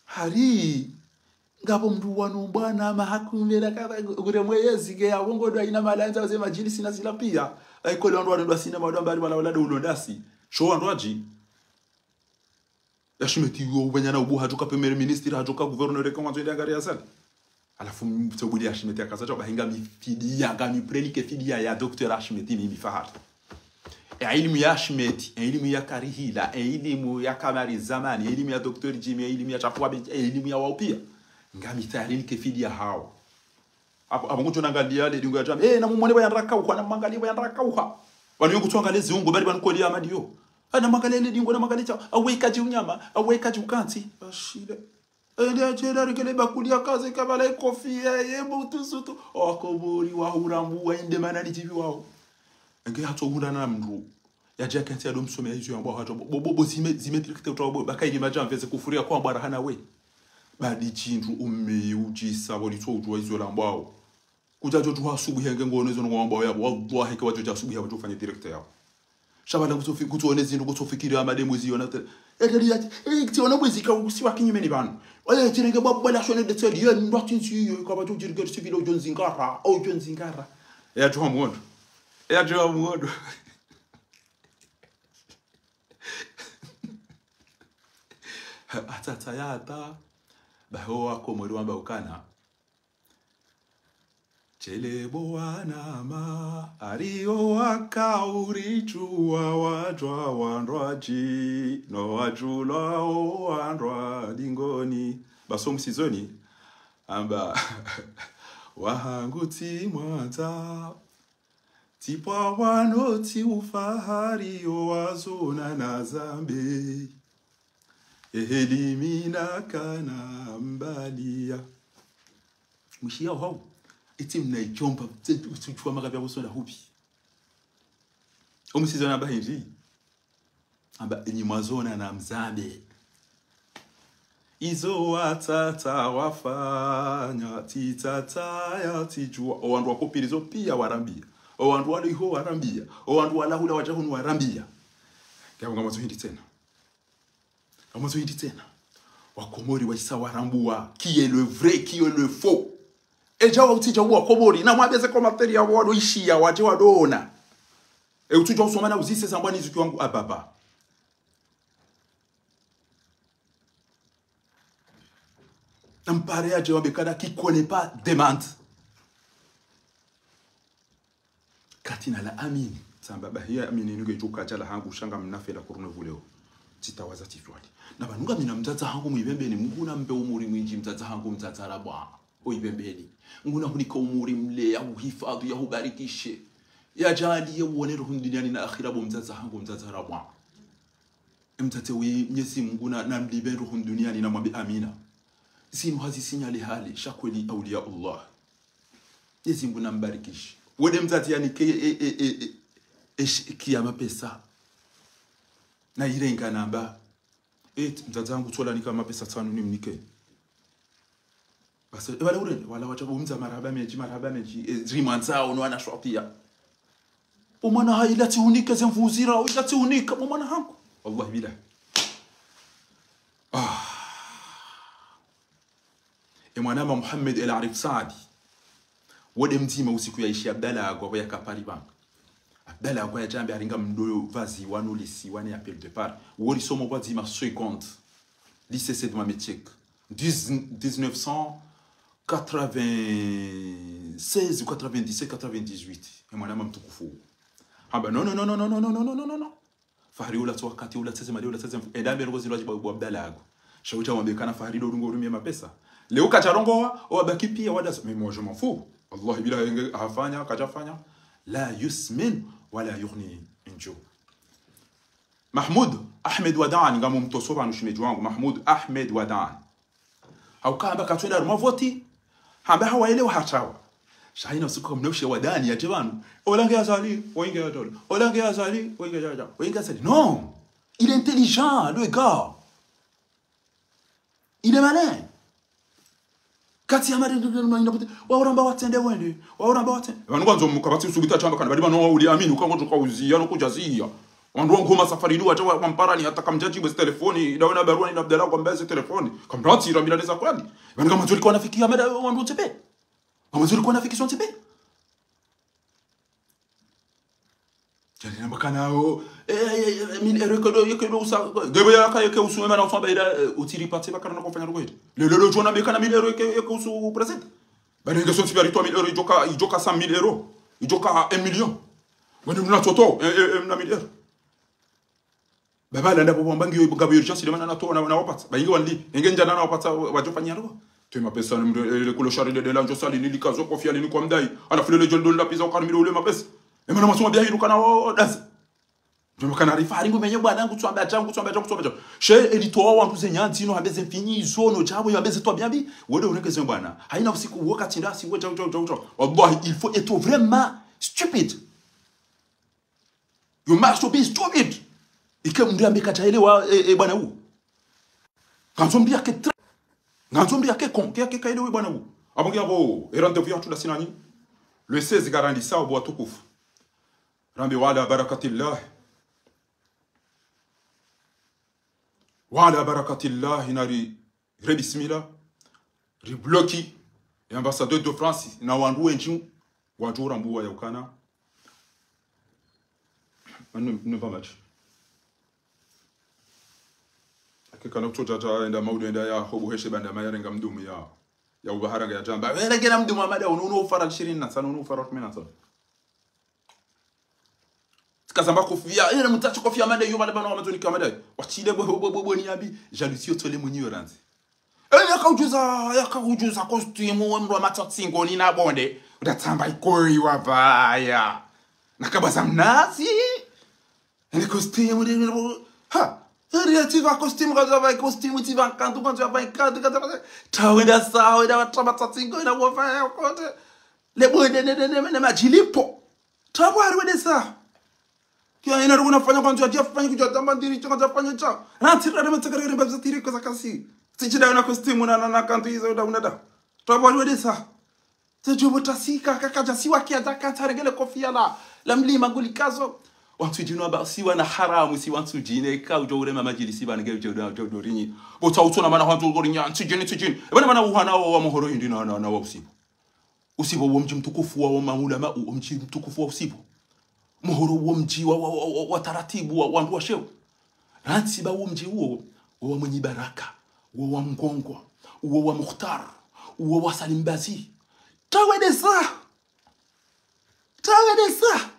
Hari, ngapvo mndru wanu bwana mahaku mbela kaba, kure mweyezi ke ya wongo ndo haina malandza waze madjilisi na zila piya. Ayikole wandru wanu ndo wasina mawada mbali wala wala ndo ulo ndasi. Sho wandru wadji. Ya Ashimeti yo upvenyana ubu hadjoka premier ministre, hadjoka gouverneur, eka ngwandzo ende angari ya sali. Halafu mtso buli Ashimeti akaza tso bahi ngami fidiya, ngami prenike fidiya ya docteur Ashimeti mimi Fahari. E ilimu ya Ashimeti, e ilimu ya Karihila, e ilimu ya Kamari Zamani, e ilimu ya docteur Jimmy, e ilimu ya Chafuwa Benji, e ilimu ya wao piya. Ngami tayari nike fidiya hawo. Apvo, apvo ngudjo nangaliya le dingo ya djama. Eh, namumone pvwa yandra kauha, namangaliye pvwa yandra kauha. Pvanu yo kutsu angaliye ziungo, bali pvanu koli ya madiyo. Ah, namangaliye le dingo, namangaliye tsa. Awe kadji unyama, awe kadji ukantsi. Ashile. Eh, ndiye atshela rikele bakuli ya kaze kabala ikofiya, ye butu sutu. Owakobori wa hurambu, wa inde mana ni djibi wao. Enge hatso hula na mndru. Yadja kentsi yado msome ya izo yambwa hatso. Bo, bo, bo, bo, zime, zime tilikite utwa bo. Baka ili madja mveze kufuriya kwa mbwa rahana we. Badi shindru ume udjisa, walitso udjuwa izo lambwao. Kudja djo djuwa asubuhi yenge ngono izo ngwambwao yapvo. Wallahi, ke wadjo dja asubuhi yapvo djo fanya direct yapvo. Sha pvala kutsofi-, kutsoone zindru, kutsofikiri ya mademu ziona te. Eteli yati, eh, tsiona mwezi ka usiwa kinyumeni pvanu. Oye, tsirenge bwa bwa la shone de tseli, ye, ndwa tsinsi yo, ka ba djo djirige tsivile udjo nzingara, udjo nzingara. Eya djuwa mwondo. Eya djuwa mwondo. Atata yata. Baho wakomori wamba ukana. Shele bo wanama, ariyo wakauri djuwa wadjuwa wandrwadji, no wadjulwa o wandrwa dingoni. Baso musizoni, amba, wahangu tsi mwandza. Tsipvwa wano tsi ufahari yo wazona na zambe. Ehe limina kana mbaliya. Mwishiya hau. Eti mna ijomba, tse-, utsutsuwa makapya kusona hubi. Omusizona bahindri. Amba enyi mwazona na mzambe. Izo watsatsa wafanya, tsi tsatsa ya tsi djuwa. O wandru wakopviri zo piya warambiya. O wandru waliho warambiya. O wandru walahula wadja hunu warambiya. Kaya ngamwazo hindri tsena. Ngamwazo hindri tsena. Wakomori wahisa warambuwa. Qui est le vrai, qui est le faux. Edja wa utsidja uwa Komori. Na mwabeze commentaire ya wado ishiya, wadje wadona. E utsudja usoma na uzise zambwa ni zuki wangu ababa. Nampare yadje wambe kana qui connaît pas demande. Kati na la amini. Tsamba bahi ya amini nunge djuka djala hangu sha ngamna fela kurune vuleo. Tsitawaza tsiswali. Na pvanu ngamina mdzadze hangu mwibembeni, Mungu nampe umuri mwindji mdzadze hangu mdzadze rabwa. Oibembeni. Mungu nahunika umuri mle ya uhifadhu ya hubarikishe. Ya djaliye uone roho duniani na akhira bo mdzadze hangu mdzadze rabwa. Emdzadze wi Mnyezi Mungu na, namlibe roho duniani na mwambe amina. Zinu hazi sinyali hali, sha kweli auliya Allah. Mnyezi Mungu nambarikishe. Wende mdzadze yanike e, e, e, e, e, shi-, kiya mapesa. Na irenga namba. E, mdzadze hangu tsola nika mapesa tsanu nimnike. Basi, e, wala ure, wala wacha bo mdza marahaba mendji, marahaba mendji, e, zimwandzao, no wana shwatiya. Bo mwana ha ila tsihunike ze mvuzira, ila tsihunika, bo mwana hangu. Wallahi billahi. Ah. E mwanama Muhammad El Arif Saadi. Wode mdzima usiku ya ishi Abdallah Agwa ya kapari banga. Abdallah Agwa ya djambe aringa mdo vazi wanu lisi wane appel de part. Wori somo kwa dzima seconde. Lycée Said Mohamed Cheikh. Dix, dix-neuf cent quatre-vingt-seize ou quatre-vingt-dix-sept, quatre-vingt-dix-huit. E mwanama mtukufu. Hamba, non, non, non. Fahari ula tso wakati ula tseze mali ula tseze mfu. Enda mbe rongo zilwa djiba ubu Abdallah Agwa. Sha ucha wambe kana Fahari ndo rungo rumie mapesa. Leo kacha rongowa, o wabaki piya wadaso. Mais moi, je m'en fous. Wallahi billahi yenge hafanya, kacha fanya. La yusmin, wa la yughni min ju'. Mahmoud Ahmed Wadan, ngamo mtoso pvanu shimedji wangu. Mahmoud Ahmed Wadan. Hauka hamba katswenda harumwa voti. Hamba hawaelewa hatawa. Sha ina usiku kamna ushe Wadani yadje pvanu. Ola nge Azali, ola nge Azali. Ola nge Azali, ola nge Azali. Ola nge Azali. Non. Il est intelligent, le gars. Il est malin. Kati ya mari, wauramba watsende wende. Wauramba watsende. Pvanu kwandzo muka pvatsi usubuti achamba kana. Bali pvanu wauli amini, uka ngodjo kauziya, no kudjaziya. Wandru wangu masafari ndo wacha wa, wamparani hata kamdjadjibu ze telefoni, ndawe na barua ni Abdallah kwamba ze telefoni. Kamratsi rambila neza kwani. Pvanu kama ndzuri kwa nafiki ya mada wandru tsepe. Kama ndzuri kwa nafiki son tsepe. Jani namba kana o, eh, eh, eh, mille euros yekedo, yekedo usa, gebo ya ka yeke usu ema na usamba ida, eh, utiri patse bakara na kufanya rukwete. Lelo lo jona mekana mille euros yeke, yeke usu present. Bani nge son tsepe aritwa mille euros, idjoka, idjoka cent mille euros. Idjoka un million. Wani mna toto, eh, eh, eh, mna mille euros. Baba landa bo wamba ngiyo ngabo urgence de mana na to na, na wapatsa. Ba inge wanli, inge ndjana na wapatsa, wa, wadjo fanya ro. Twe mapesa ni mdru, eh, le kulo shari de, de la ndjo sali, ni likazo kofi ali ni kwa mdai. Halafu le, le djol dol la pizza ukari milo ule mapesa. E mana masoma biya hiru kana o, o, dazi. Ndjo makana rifa, haringu menye bwana, ngu tswamba changu, tswamba changu, tswamba changu. She, elitowa wangu ze nyanzi, no, hambe ze mfinyi, zo, no, djabo, yambe ze twa biya bi. Wode ureke ze bwana. Haina usiku, wakati ndasi, we, djau, djau, djau, djau. Wallahi, il faut être vraiment stupide. You must be stupid. Ike mndru yambe kadjaelewa, e, e, bwana u. Ngandzo mndru yake tra-, ngandzo mndru yake con, ke yake kaelewe bwana u. Abo ngi abo, e rendez-vous ya tula sinani. Le seize karandisa, abo watukufu. Rambe wa ala barakatillah. Wa ala barakatillah, inari re bismillah, ribloki, e ambassadeur de France, na wandru wendji, wadjo rambuwa ya ukana. Manu, manu pa match. Ake kana kutsodja enda maudu enda ya hobo heshe banda maya renga mdumu ya. Ya ubaharanga ya djamba. Wele gena mdumu amada, unu, unu ufara shirini na tsanu, unu ufara kume na tsanu. Tsikazamba kofia, ene mutsachi kofia mada yo, mada bano wamazoni kwa mada. Watshile bwe, bwe, bwe, bwe, ni abi, jalousie otole mwenye yoranzi. Ene yakaujuza, yakaujuza costume, we mndru wa matsatsingo ni na bonde. Udatsamba ikoi wa vaya. Na kaba za mnazi. Ene costume, ene, ene, ha. Eri ya tsiva costume, kwanza va costume, tsiva nkandu, kwanza va nkandu, kwanza va. Tawenda sa, wenda wa tama tsatsingo, wenda wa fa ya kote. Le bo, ne, ne, ne, ne, ne, majilipo. Tabu ari wende sa. Kia ina rugu na fanya kwanza, ya fanya kudja tamba ndiri, kwanza fanya cha. Na tira, na mtsaka, na mtsaka, tiri, kwa za kasi. Tsi chida una costume, na, na, na, kandu izo, na, una da. Tabu ari wende sa. Tse djobo tasika, kaka dja siwa kia dja kantsa rengele kofia la, la mlima ngulikazo. Wantsu djini wamba siwa na haramu, si wantsu djini, eka udjo urema madjilisi ba nge udjo, udjo, udjo rinyi. Bo tsa utsona mana wantsu udjo rinyi, ntsi djini, ntsi djini. Eba na mana uhana wa, wa Mohoro hindri na, na, na wa Usibo. Usibo wo mdji mtukufu wa, wa maulama, wo mdji mtukufu wa Usibo. Mohoro wo mdji wa, wa, wa, wa, wa taratibu wa, wa wandru wa sheo. Rantsi ba wo mdji uwo, wo wa Mwinyi Baraka, wo wa Mngongwa, wo wa Mukhtar, wo wa Salim Bazi. Tawendesa! Tawendesa!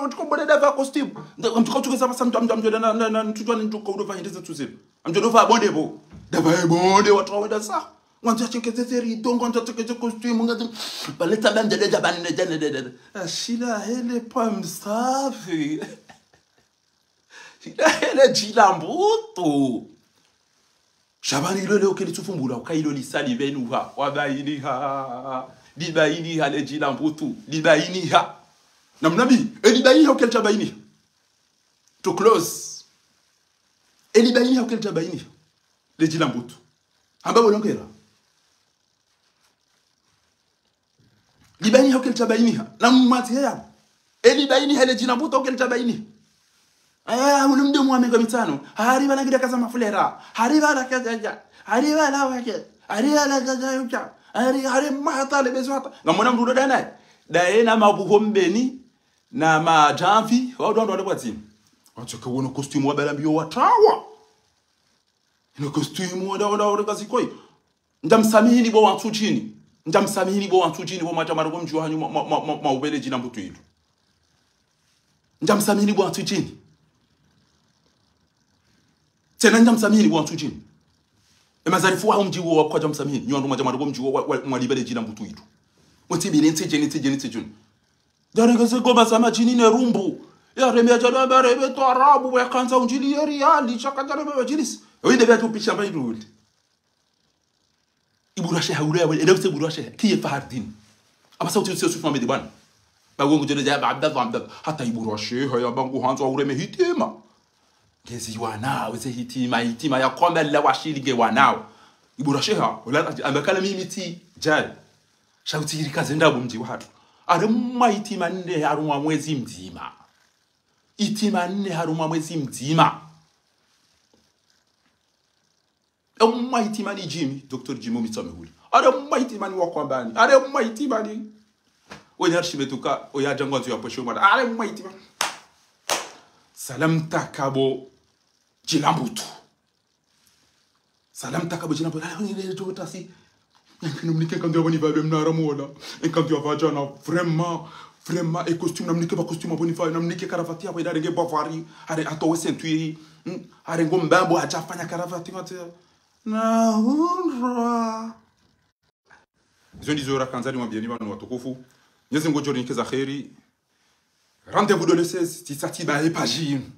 Tuko bonde dava costume. Mtuka tuke sa pasa mtu, mtu, mtu, na, na, na, mtu, mtu, mtu, mtu, mtu, mtu, mtu, mtu, mtu, mtu, dava bonde bo. Dava bonde, wantsu wendesa. Ngwandzo ya chekeze zeri, dongo, ngwandzo ya chekeze costume, ngwandzo, baleta bande, de, de, bande, de, de, de, de. Ashila hele pa msafi. Shila hele djila mbutu. Shabani ilo leo keli tsufumbula, uka ilo lisa libenuha, wabainiha. Libainiha le djila mbutu, libainiha. Na mnabi, e libainiha ukeli tabainiha. To close. E libainiha ukeli tabainiha. Le djila mbutu. Amba bolongera. Libainiha ukeli tabainiha. Na mwatsi heya. E libainiha le djila mbutu ukeli tabainiha. Aya, unu mde mwa mengo mitsano. Hari bala ngida kaza mafulera. Hari bala kaza ja. Hari bala wake. Hari bala kaza yuka. Hari, hari mahata le bezo hata. Ngamona mdudo danaye. Daye na mabuho mbeni. Na madjamvi. Wa udwa ndo wale kwa zini. Watsoke wono costume wa bala mbiyo watawa. Ino costume wada, wada, wada kazi koi. Ndja msamihini bo wantsu djini. Ndja msamihini bo wantsu djini bo mata maroko mdji wa hanyu ma, ma, ma, ma, ma ubele djila mbutu ilu. Ndja msamihini bo wantsu djini. Tsena ndja msamihini bo wantsu djini. E mazarifu wa mdji wo wa kwadja msamihini. Nyo ndo mata maroko mdji wo wa, wa, mwa libele djila mbutu ilu. Mutsi bile ntse djeni, ntse djeni, ntse djeni. Ndarengeze goma za madjini ne rumbu. Ya reme ya djana ba reme twarabu, ya kandza undjili ye riyali, shaka djana ba madjilisi. Yo inde bia tu picha mba iduli. Ibura sheha ule ya wele, ele use ibura sheha, kiye Fahardini. Aba sauti use Yusuf Mohamed bwana. Ba wengu djele dja ba Abdallah, Abdallah. Hata ibura sheha ya bangu handzo ureme hitima. Ngezi wanao, ze hitima, hitima ya kombe la washili nge wanao. Ibura sheha, ula, amba kala mimi tsi, djali. Sha utsi hiri kaze ndabo mdji wahatru. Are mwa hitima nne harumwa mwezi mdzima. Hitima nne harumwa mwezi mdzima. Emwa hitima ni Jimmy, docteur Jimmy Mitsame huli. Are mwa hitima ni Wakwambani. Are mwa hitima ni. Wenye arshime tuka, oya django anzu ya pwesho mwana. Are mwa hitima. Salam takabo. Djila mbutu. Salam takabo djila mbutu. Ala, ni le djo tasi. Namnike nkandu ya bani vabe mnara mwola. Nkandu ya vadjana, vraiment, vraiment, e costume, namnike ba costume aboni vabe, namnike karavati ya bwe, darenge bavari, are atowe ceinture, hmm, are ngo mbambo, hadja fanya karavati, ngate. Na hundra. Izo ndizo rakandza nimwambieni pvanu watukufu. Mnyezi Mngu djo rinikeza kheri. Rendez-vous de le seize, tsisa tsibaye page yinu.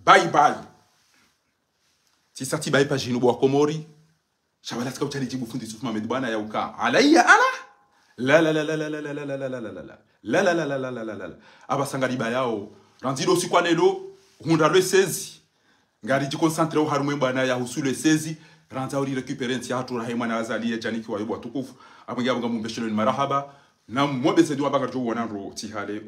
Bye bye. Tsisa tsibaye page yinu bo Wakomori. Sha bala tsika utali djibu fundi Yusuf Mohamed bwana ya uka. Alayya ana? La, la, la, la. La, la, la, la. Aba sanga libayao. Randzi ndo usiku wa lelo, hundra le seize. Ngaridji concentré oharumwa e bwana ya husu le seize, randza uri récupérer ntsi yahatru rahe mwana Azali ya djanikiwa yo bo watukufu. Amwingi abo ngamumbesheloni marahaba. Na mwabeze dua ba ngaridjo wona ndro tsi hale.